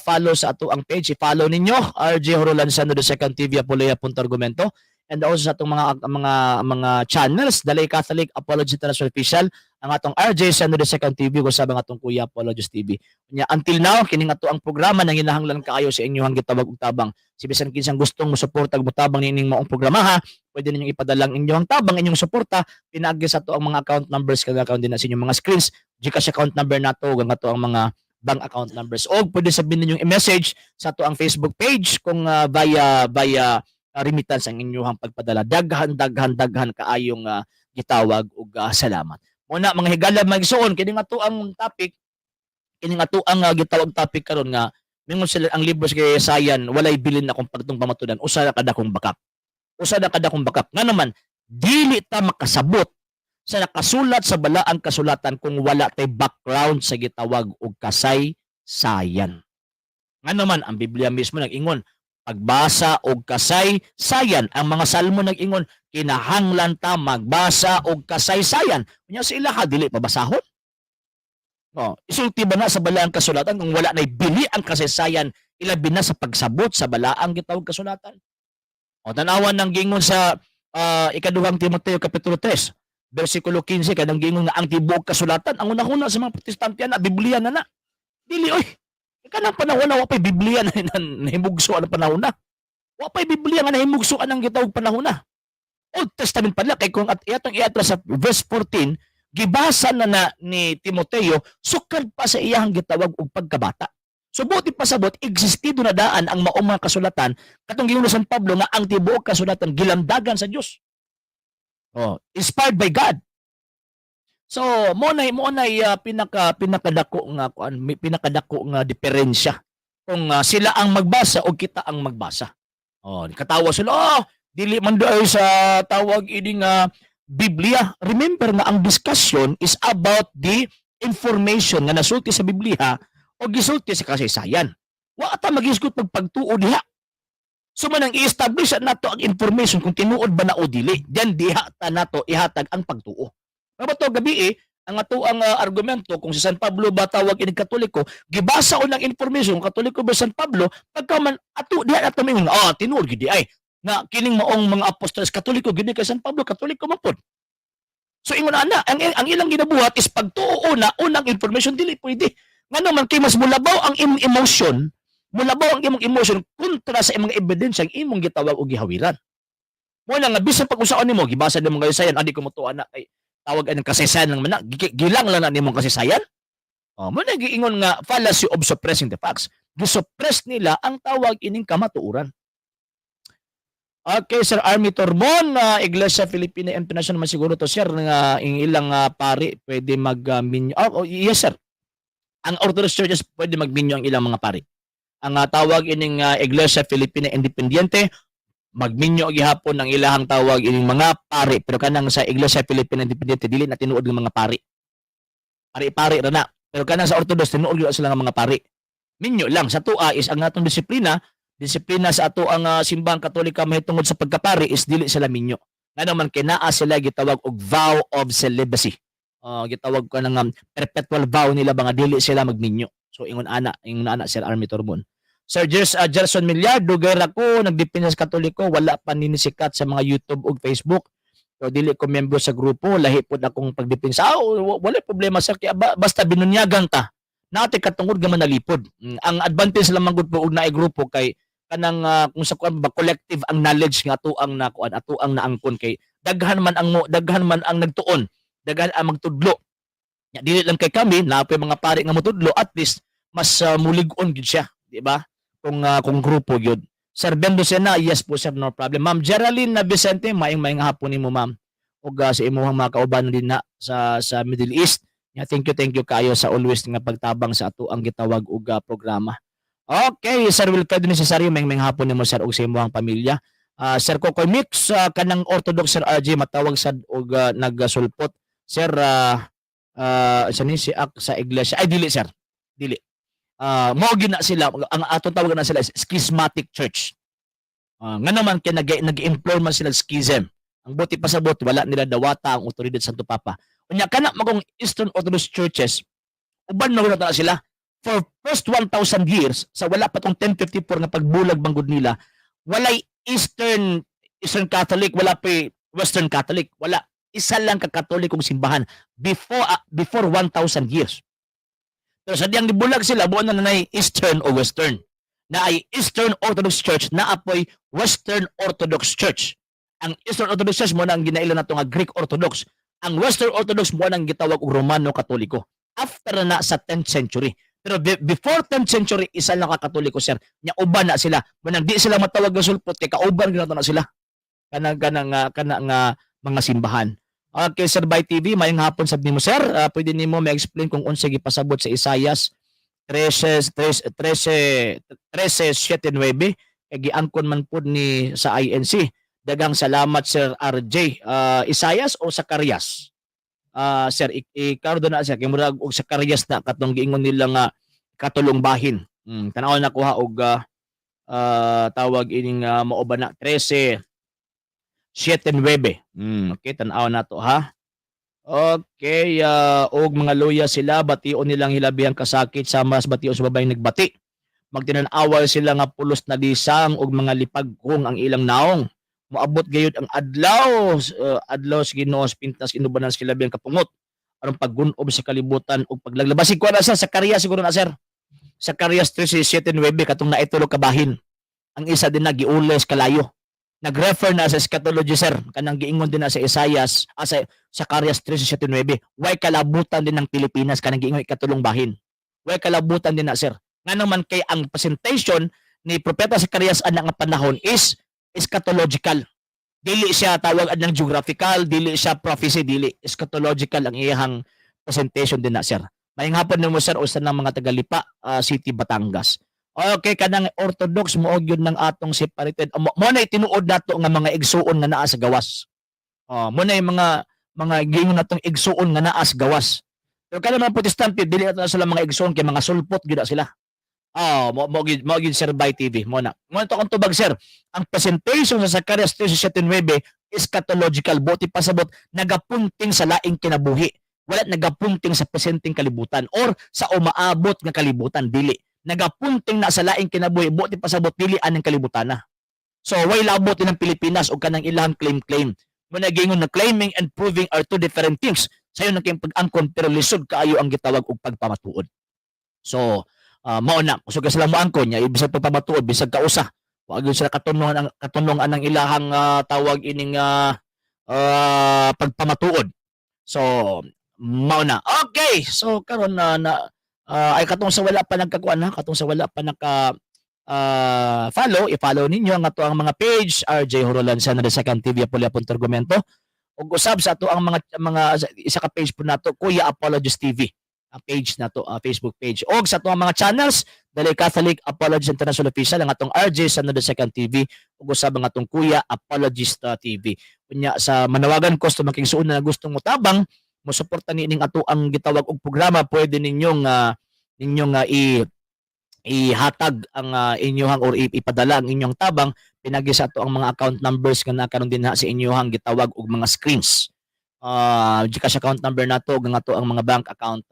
follow sa ato ang page, i-follow ninyo RJ Horolanzano the Second TV Apologia Argumento and also sa atong mga channels, Dalay Catholic Apology International Official, ang atong RJ Sano the Second TV kung sa mga atong Kuya Apologist TV. Nya until now, kini nga to ang programa nang ginahanglan kaayo sa inyong gitawag og tabang. Si bisan kinsang gustong mosuporta ug motabang niining maong programa ha, pwede ninyong ipadala ang inyong tabang, inyong suporta pinaagi sa ato ang mga account numbers kag account din na sa inyong mga screens. GCash account number nato ug ang ato ang mga bank account numbers. Og pwede sabihin ninyong i-message sa ato ang Facebook page kung via via remittance ang inyong pagpadala. Daghan, daghan, daghan kaayong gitawag ug salamat. Muna, mga higala, magsuon, kini nga to ang topic, kini nga to ang gitawag topic karon nga mingon sila ang libro sa Kasayan, walay bilin na kung pagtong pamatudan, usa na kadakong bakak. Usa na kadakong bakak. Nga naman, dili ta makasabot sa nakasulat sa balaang kasulatan kung wala tay background sa gitawag og kasaysayan. Nga naman, ang Biblia mismo nag-ingon, pagbasa og kasaysayan. Ang mga salmo nag-ingon, kinahanglan ta magbasa og kasaysayan. Unya sa ilaha, dili pabasahon. No, isulti ba na sa balaang kasulatan kung wala na'y bili ang kasaysayan, ilabi na sa pagsabot sa balaang gitawag kasulatan? O tanawan ng gingon sa Ikaduhang Timoteo kapitulo 3 versikulo 15, kanang gingon nga ang tibuok kasulatan, ang unahuna sa mga Protestante na Biblia na na. Dili oy. Kanang panahon na wa pay Biblia na nahimugso ang panahon na. Wa pay Biblia nga nahimugso ang gitawag panahon na. Old Testament pala kay kung at iyatong iatra sa verse 14, gibasa na na ni Timoteo sukad pa sa iyang gitawag og pagkabata. So buti pasabot existido na daan ang maong mga kasulatan, katong giingon ni San Pablo nga ang tibuok kasulatan gilamdagan sa Dios. Oh, inspired by God. So, mo na pinakadako nga kuan, may pinakadako nga diferensya kung sila ang magbasa o kita ang magbasa. Oh, katawa sila, "Oh, dili man daw sa tawag ini nga Biblia." Remember nga ang discussion is about the information nga nasulti sa Biblia o gisulti sa kasaysayan. Wa ta magisgot pagpagtuo diha. So man ang i-establish nato ang information kung tinuod ba na o dili. Diyan diha ta nato ihatag ang pagtuo. Mao to gabi eh, ang ato ang argumento kung si San Pablo ba tawag ini Katoliko, gibasa o ng information kung Katoliko ba San Pablo, pagka man ato diha nato mingon, ah, tinuod gid ay nga kining maong mga apostoles Katoliko gid kay San Pablo, Katoliko man pod. So ingon ana, ang ilang ginabuhat is pagtuo una, unang information, dili pwede. Ngano man kay mas mulabaw ang imong emotion, mulabaw ang imong emotion kontra sa imong ebidensya ang imong gitawag og gihawiran. Mo na nga bisan pag usaon nimo gibasa nimo kasaysayan, adi ko motuo na kay tawag anang kasaysayan lang man na, gilang lang na nimong kasaysayan. Oh, mo na giingon nga fallacy of suppressing the facts. Gisuppress nila ang tawag ining kamatuoran. Okay, Sir Army Torbon, Iglesia Filipina International man siguro to, sir, nga ing ilang pari pwede mag-minyo. Oh, yes, sir. Ang Orthodox Churches, pwede magminyo ang ilang mga pari. Ang tawag ining Iglesia Filipina Independiente, magminyo gihapon ang ilahang tawag ining mga pari, pero kanang sa Iglesia Filipina Independiente, dili na tinuod ng mga pari. Pari-pari ra na. Pero kanang sa Orthodox, tinuod gyud sila nga mga pari. Minyo lang sa tua is ang atong disiplina, disiplina sa ato ang simbahang Katolika mahitungod sa pagkapari is dili sila minyo. Ngano man kay naa sila gitawag og vow of celibacy. Gitawag ko ng perpetual vow nila ba nga dili sila magminyo. So ingon ana, Sir Army Torbon. Sir Gerson Villar, dugay ra ko nagdepensa sa Katoliko, wala pa nini sikat sa mga YouTube ug Facebook. So dili ko membro sa grupo, lahi pod akong pagdepensa. Ah, wala problema, sir, kaya basta binunyagan ta. Nate katungod nga manalipod. Ang advantage lamang gud po og naay grupo kay kanang kung sa kuan ba, collective ang knowledge nga ato ang nakuan, ato ang naangkon, kay daghan man ang nagtuon, daghan ang magtudlo. Nya dili lang kay kami, naa poy mga pari nga motudlo, at least mas mulig-on gid siya, di ba? Kung grupo gyud. Sir Ben Lucena, yes po sir, no problem. Ma'am Geraldine na Vicente, maayong maayong hapon nimo, ma'am. Ug sa imuhang mga kauban din na sa Middle East. Yeah, thank you kaayo sa always nga pagtabang sa ato ang gitawag og programa. Okay, Sir Wilfredo Necesario, maayong maayong hapon nimo, sir, ug sa imuhang pamilya. Sir Kokoy Mix, kanang Orthodox, Sir RJ, matawag sad og nagsulpot. Sir, sa ni si ak sa iglesia. Ay, dili sir. Dili. Mao gyud na sila, ang atong tawag na sila is schismatic church. Nga naman kay nag-employ man sila schism. Ang buot pasabot, wala nila dawata ang otoridad sa Santo Papa. Unya kana magong Eastern Orthodox churches, uban na na sila for first 1,000 years sa wala pa tong 1054 nga pagbulag manggod nila, walay Eastern Catholic, wala pa Western Catholic, wala, isa lang ka Katolikong simbahan before 1,000 years. Pero sa diyang nibulag sila, buon na nanay Eastern o Western. Na ay Eastern Orthodox Church, na apoy Western Orthodox Church. Ang Eastern Orthodox Church mo na ang ginaila nato nga Greek Orthodox. Ang Western Orthodox mo na ang gitawag og Romano Katoliko. After na sa 10th century. Pero before 10th century, isa lang ka Katoliko, sir. Nya uban na sila. Manang di sila matawag nga sulpot kay kauban gyud na sila. Kanang kanang kana nga mga simbahan. Okay, Sir Bay TV, maayong hapon sab nimo, sir. Pwede nimo ma-explain kung unsa gipasabot sa Isaias 13 13 13 13 7 9 kay giangkon man pud ni sa INC? Daghang salamat, Sir RJ. Isaias o Zacarias? Sir, ikaw na sir, kay murag og Zacarias na katong giingon nila nga katulong bahin. Tan-aw na kuha og tawag ining mao ba na 13 7 9. Okay, tan-aw na to ha. Okay, og mga luya sila, bation nilang hilabihang kasakit sama sa bation sa babaeng nagbati. Magtinan-awal sila nga pulos na lisang og mga lipagkong ang ilang naong. Moabot gayud ang adlaw sa Ginoo sa pintas inubanan sa kilabihang kapungot aron paggun-ob sa kalibutan ug paglaglabas. Ko na sir, Zacarias siguro na, sir. Zacarias 13:7-9, katong naitulo ka bahin. Ang isa din na giules kalayo. Nag-refer na sa eschatology, sir, kanang giingon din na sa Isaias, sa Zacarias 13:7-9. Way kalabutan din ng Pilipinas kanang giingon ikatulong bahin. Way kalabutan din na, sir. Nga naman kay ang presentation ni Propeta Zacarias ana nga panahon is eschatological. Dili siya tawag anang geographical, dili siya prophecy, dili eschatological ang iyang presentation din na, sir. Maayong hapon nimo, sir, usa ng mga taga-Lipa City, Batangas. Okay, kanang Orthodox mo gyud ng atong separated. Mo na tinuod nato nga mga igsuon nga naa sa gawas. Oh, mo na yung mga giingon natong igsuon nga naa sa gawas. Pero kanang mga Protestante, dili nato na sila mga igsuon kay mga sulpot gyud na sila. Oh, mo gyud, Sir Bay TV, mo na. Mo na to akong tubag, sir. Ang presentation sa Zacarias 13:7-9 eschatological, buot pasabot nagapunting sa laing kinabuhi. Wala nagapunting sa presenteng kalibutan or sa umaabot nga kalibutan, dili. Nagapunting na sa laing kinabuhi, buot pasabot dili aning kalibutan na. So way labot din ng Pilipinas o kanang ilang claim claim. Mo na giingon na claiming and proving are two different things. Sayo na kayong pag-angkon, pero lisod kaayo ang gitawag og pagpamatuod. So mao na, kusog ka sila moangkon nya bisag pagpamatuod, bisag kausa. Wa gyud sila katunungan ang ilahang tawag ining pagpamatuod. So mao na. Okay, so karon na ay katong sa wala pa nagkakuan ha, katong sa wala pa naka follow, i-follow ninyo ang ato ang mga page, RJ Horolan sa the Second TV Apulia Argumento ug usab sa ato ang mga isa ka page po nato, Kuya Apologist TV ang page nato, Facebook page, og sa ato ang mga channels, Dali Catholic Apologist International Official, ang atong RJ sa the Second TV ug usab ang atong Kuya Apologist TV. Unya sa manawagan ko sa mga igsuon na gustong motabang, mo suporta niining ato ang gitawag og programa, pwede ninyong i ihatag ang inyong or ipadala ang inyong tabang pinagi sa ato ang mga account numbers nga nakaron din ha sa inyong gitawag og mga screens. GCash account number nato ug ang ato ang mga bank account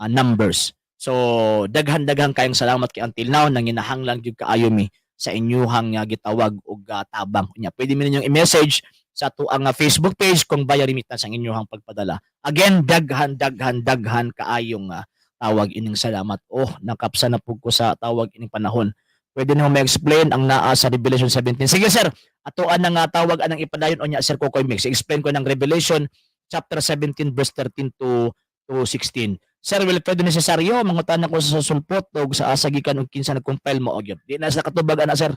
numbers. So daghan-daghan kayong salamat kay until now nanginahanglan gyud kaayo mi sa inyuhang gitawag og tabang. Unya pwede mi ninyong i-message sa ato ang Facebook page kung via remittance ang inyong pagpadala. Again, daghan daghan daghan kaayong tawag ining salamat. Oh, nakapsa na pud ko sa tawag ining panahon. Pwede nimo ma-explain ang naa sa Revelation 17? Sige sir, atoan na nga tawag anang ipadayon unya, Sir Kokoy Mix. Explain ko ng Revelation chapter 17 verse 13 to 16. Sir Wilfredo Necesario, mangutana ko sa sulpot og sa asa gikan og kinsa nag-compile mo og yun. Di na sa katubag ana, sir.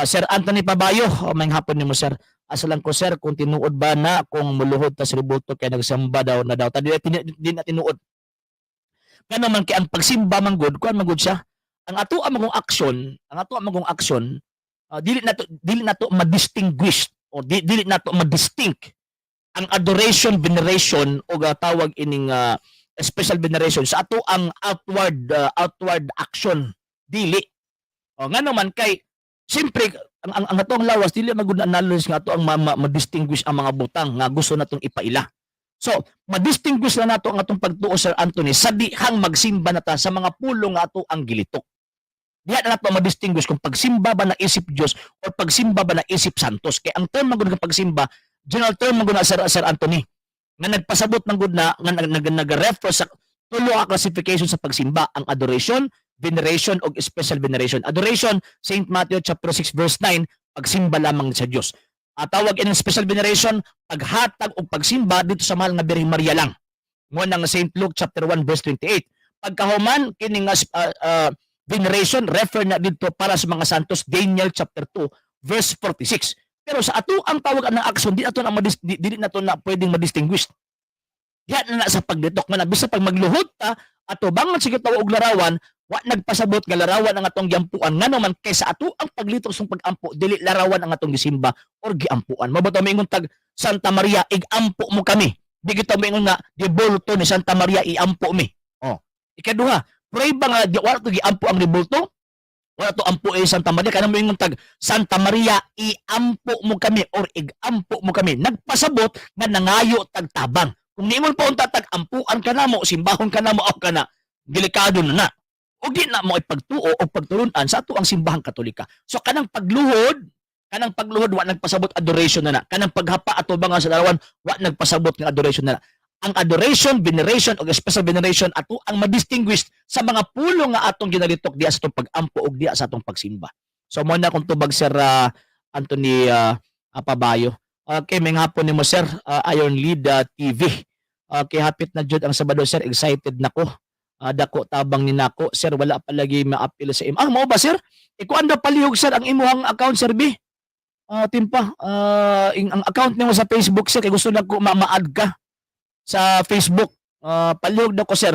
Sir Anthony Pabayo, oh, may hapon nimo, sir. Asa lang ko, sir, kung tinuod ba na kung muluhod ta sa rebulto kay nagsamba daw na daw. Ta di na tinuod. Ngano man kay ang pagsimba man gud, kuan man gud siya. Ang ato ang magong action, dili na to ma-distinguish o dili na to ma-distinct ang adoration, veneration o tawag ining special veneration sa ato ang outward action, dili. O ngano man kay siyempre ang atong lawas dili man gud na knowledge nga ato ang ma-distinguish ang mga butang nga gusto natong ipaila. So, ma-distinguish na nato ang atong pagtuo, Sir Anthony, sa dihang magsimba na ta sa mga pulong nga ato ang gilitok. Diha na nato ma-distinguish kung pagsimba ba na isip Dios o pagsimba ba na isip Santos. Kay ang term man gud nga pagsimba, general term man gud na, Sir Anthony, nga nagpasabot man gud na nga nag-refer sa tulo ka classification sa pagsimba: ang adoration, veneration og special veneration. Adoration, St. Matthew chapter 6 verse 9, pagsimba lamang sa Dios. At tawag ining special veneration, paghatag og pagsimba dito sa mahal nga Birheng Maria lang. Mo nang St. Luke chapter 1 verse 28. Pagkahuman kining veneration, refer na dito para sa mga santos, Daniel chapter 2 verse 46. Pero sa ato ang tawag ang action, di na to na pwedeng ma-distinguish. Diha na na sa paglitok nga na bisa pag magluhod ta ato bangon sige tawo og larawan, wa nagpasabot nga larawan ang atong giampuan, ngano man kay sa ato ang paglitok sa pag-ampo, dili larawan ang atong gisimba or giampuan. Mao ba moingon tag "Santa Maria, igampo mo kami"? Di kita moingon nga "Rebulto ni Santa Maria, iampo mi." Oh. Ikaduha, pray ba nga di wala to giampo ang rebulto? Wala to ampo eh Santa Maria, kanang moingon tag "Santa Maria, iampo mo kami" or "igampo mo kami". Nagpasabot nga nangayo tag tabang. Kung niingon pa unta tag "Ampuan ka namo, simbahon ka namo," aw kana delikado na na. O di na mo ipagtuo o pagtulunan sa ato ang simbahang Katolika. So kanang pagluhod wa nagpasabot adoration na na. Kanang paghapa ato ba nga sa larawan, wa nagpasabot nga adoration na na. Ang adoration, veneration o special veneration, ato ang ma-distinguish sa mga pulong nga atong ginalitok diya sa atong pag-ampo og diya sa atong pagsimba. So mo na akong tubag, Sir Anthony Pabayo. Okay, may hapon nimo, Sir Iron Lead TV. Okay, hapit na jud ang Sabado, sir, excited na ko. Dako tabang ni nako. Sir, wala pa lagi maapil sa imo. Ah, mao ba, sir? Ikuan daw palihog, sir, ang imuhang account, sir B. Timpa, ang account nimo sa Facebook, sir, kay gusto na ko ma-add ka sa Facebook. Palihog daw ko, sir.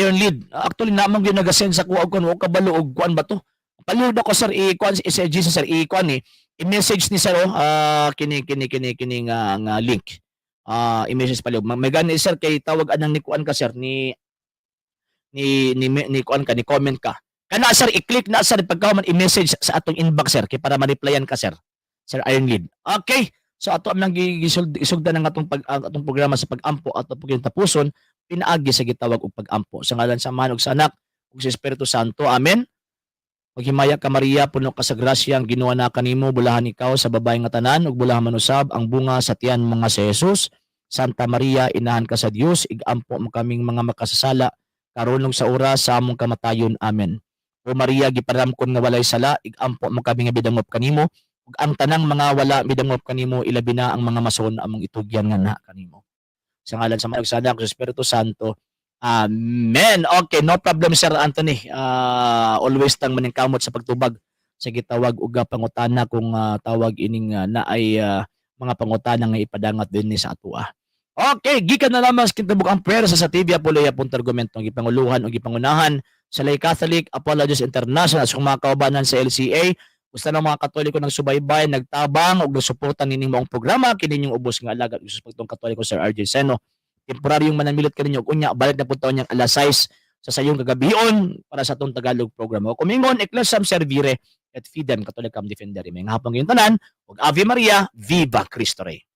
Iron Lead. Actually namang gyud nagasend sa kuha og kuan, wa kabalo og kuan ba to. Palihog daw ko, sir, i-kuan si Jesus, sir, i-kuan ni i-message ni sir oh, kini nga link. I-message palihog. May gani, sir, kay tawag anang ni kuan ka, sir, ni kuan ka, ni comment ka. Kana, sir, i-click na, sir, pagka man i-message sa atong inbox, sir, kay para ma-replyan ka, sir. Sir Iron Lead. Okay. So ato ang gisugdan ang atong programa sa pag-ampo, ato po tapuson pinaagi sa gitawag og pag-ampo sa ngalan sa Amahan ug sa Anak ug sa Espiritu Santo. Amen. Maghimaya ka, Maria, puno ka sa grasya, ang Ginoo na kanimo, bulahan ikaw sa babae nga tanan ug bulahan man usab ang bunga sa tiyan mo nga si Jesus. Santa Maria, inahan ka sa Dios, igampo mo kaming mga makasasala karon ug sa oras sa among kamatayon. Amen. O Maria, giparamkon nga walay sala, igampo mo kami nga bidangop kanimo ug ang tanang mga wala midangop kanimo, ilabi na ang mga mason among itugyan nga na kanimo. Sa ngalan sa Ama, sa Anak, sa Espiritu Santo. Amen. Okay, no problem, Sir Anthony. Always tang maningkamot sa pagtubag sa gitawag og pangutana kung tawag ining na ay mga pangutana nga ipadangat din ni sa atua. Okay, gikan na lamang sa kinatibuk ang prayer sa TV Apologia Punto Argumento, ang gipanguluhan o gipangunahan sa Lay Catholic Apologists International, sa mga kaubanan sa LCA. Gusto ng mga Katoliko ng subaybay, nagtabang og nagsuporta nining maong programa, kini inyong ubos nga alagad sa pagtong Katoliko, Sir RJ Seno. Temporaryong manamilit kaninyo ug unya balik na pud taon niyang alas 6 sa sayong kagabion para sa atong Tagalog program. O kumingon, Ecclesiam Servire et Fidem Catholicam Defendere. May hapon ngayong tanan ug Ave Maria, Viva Cristo Rey.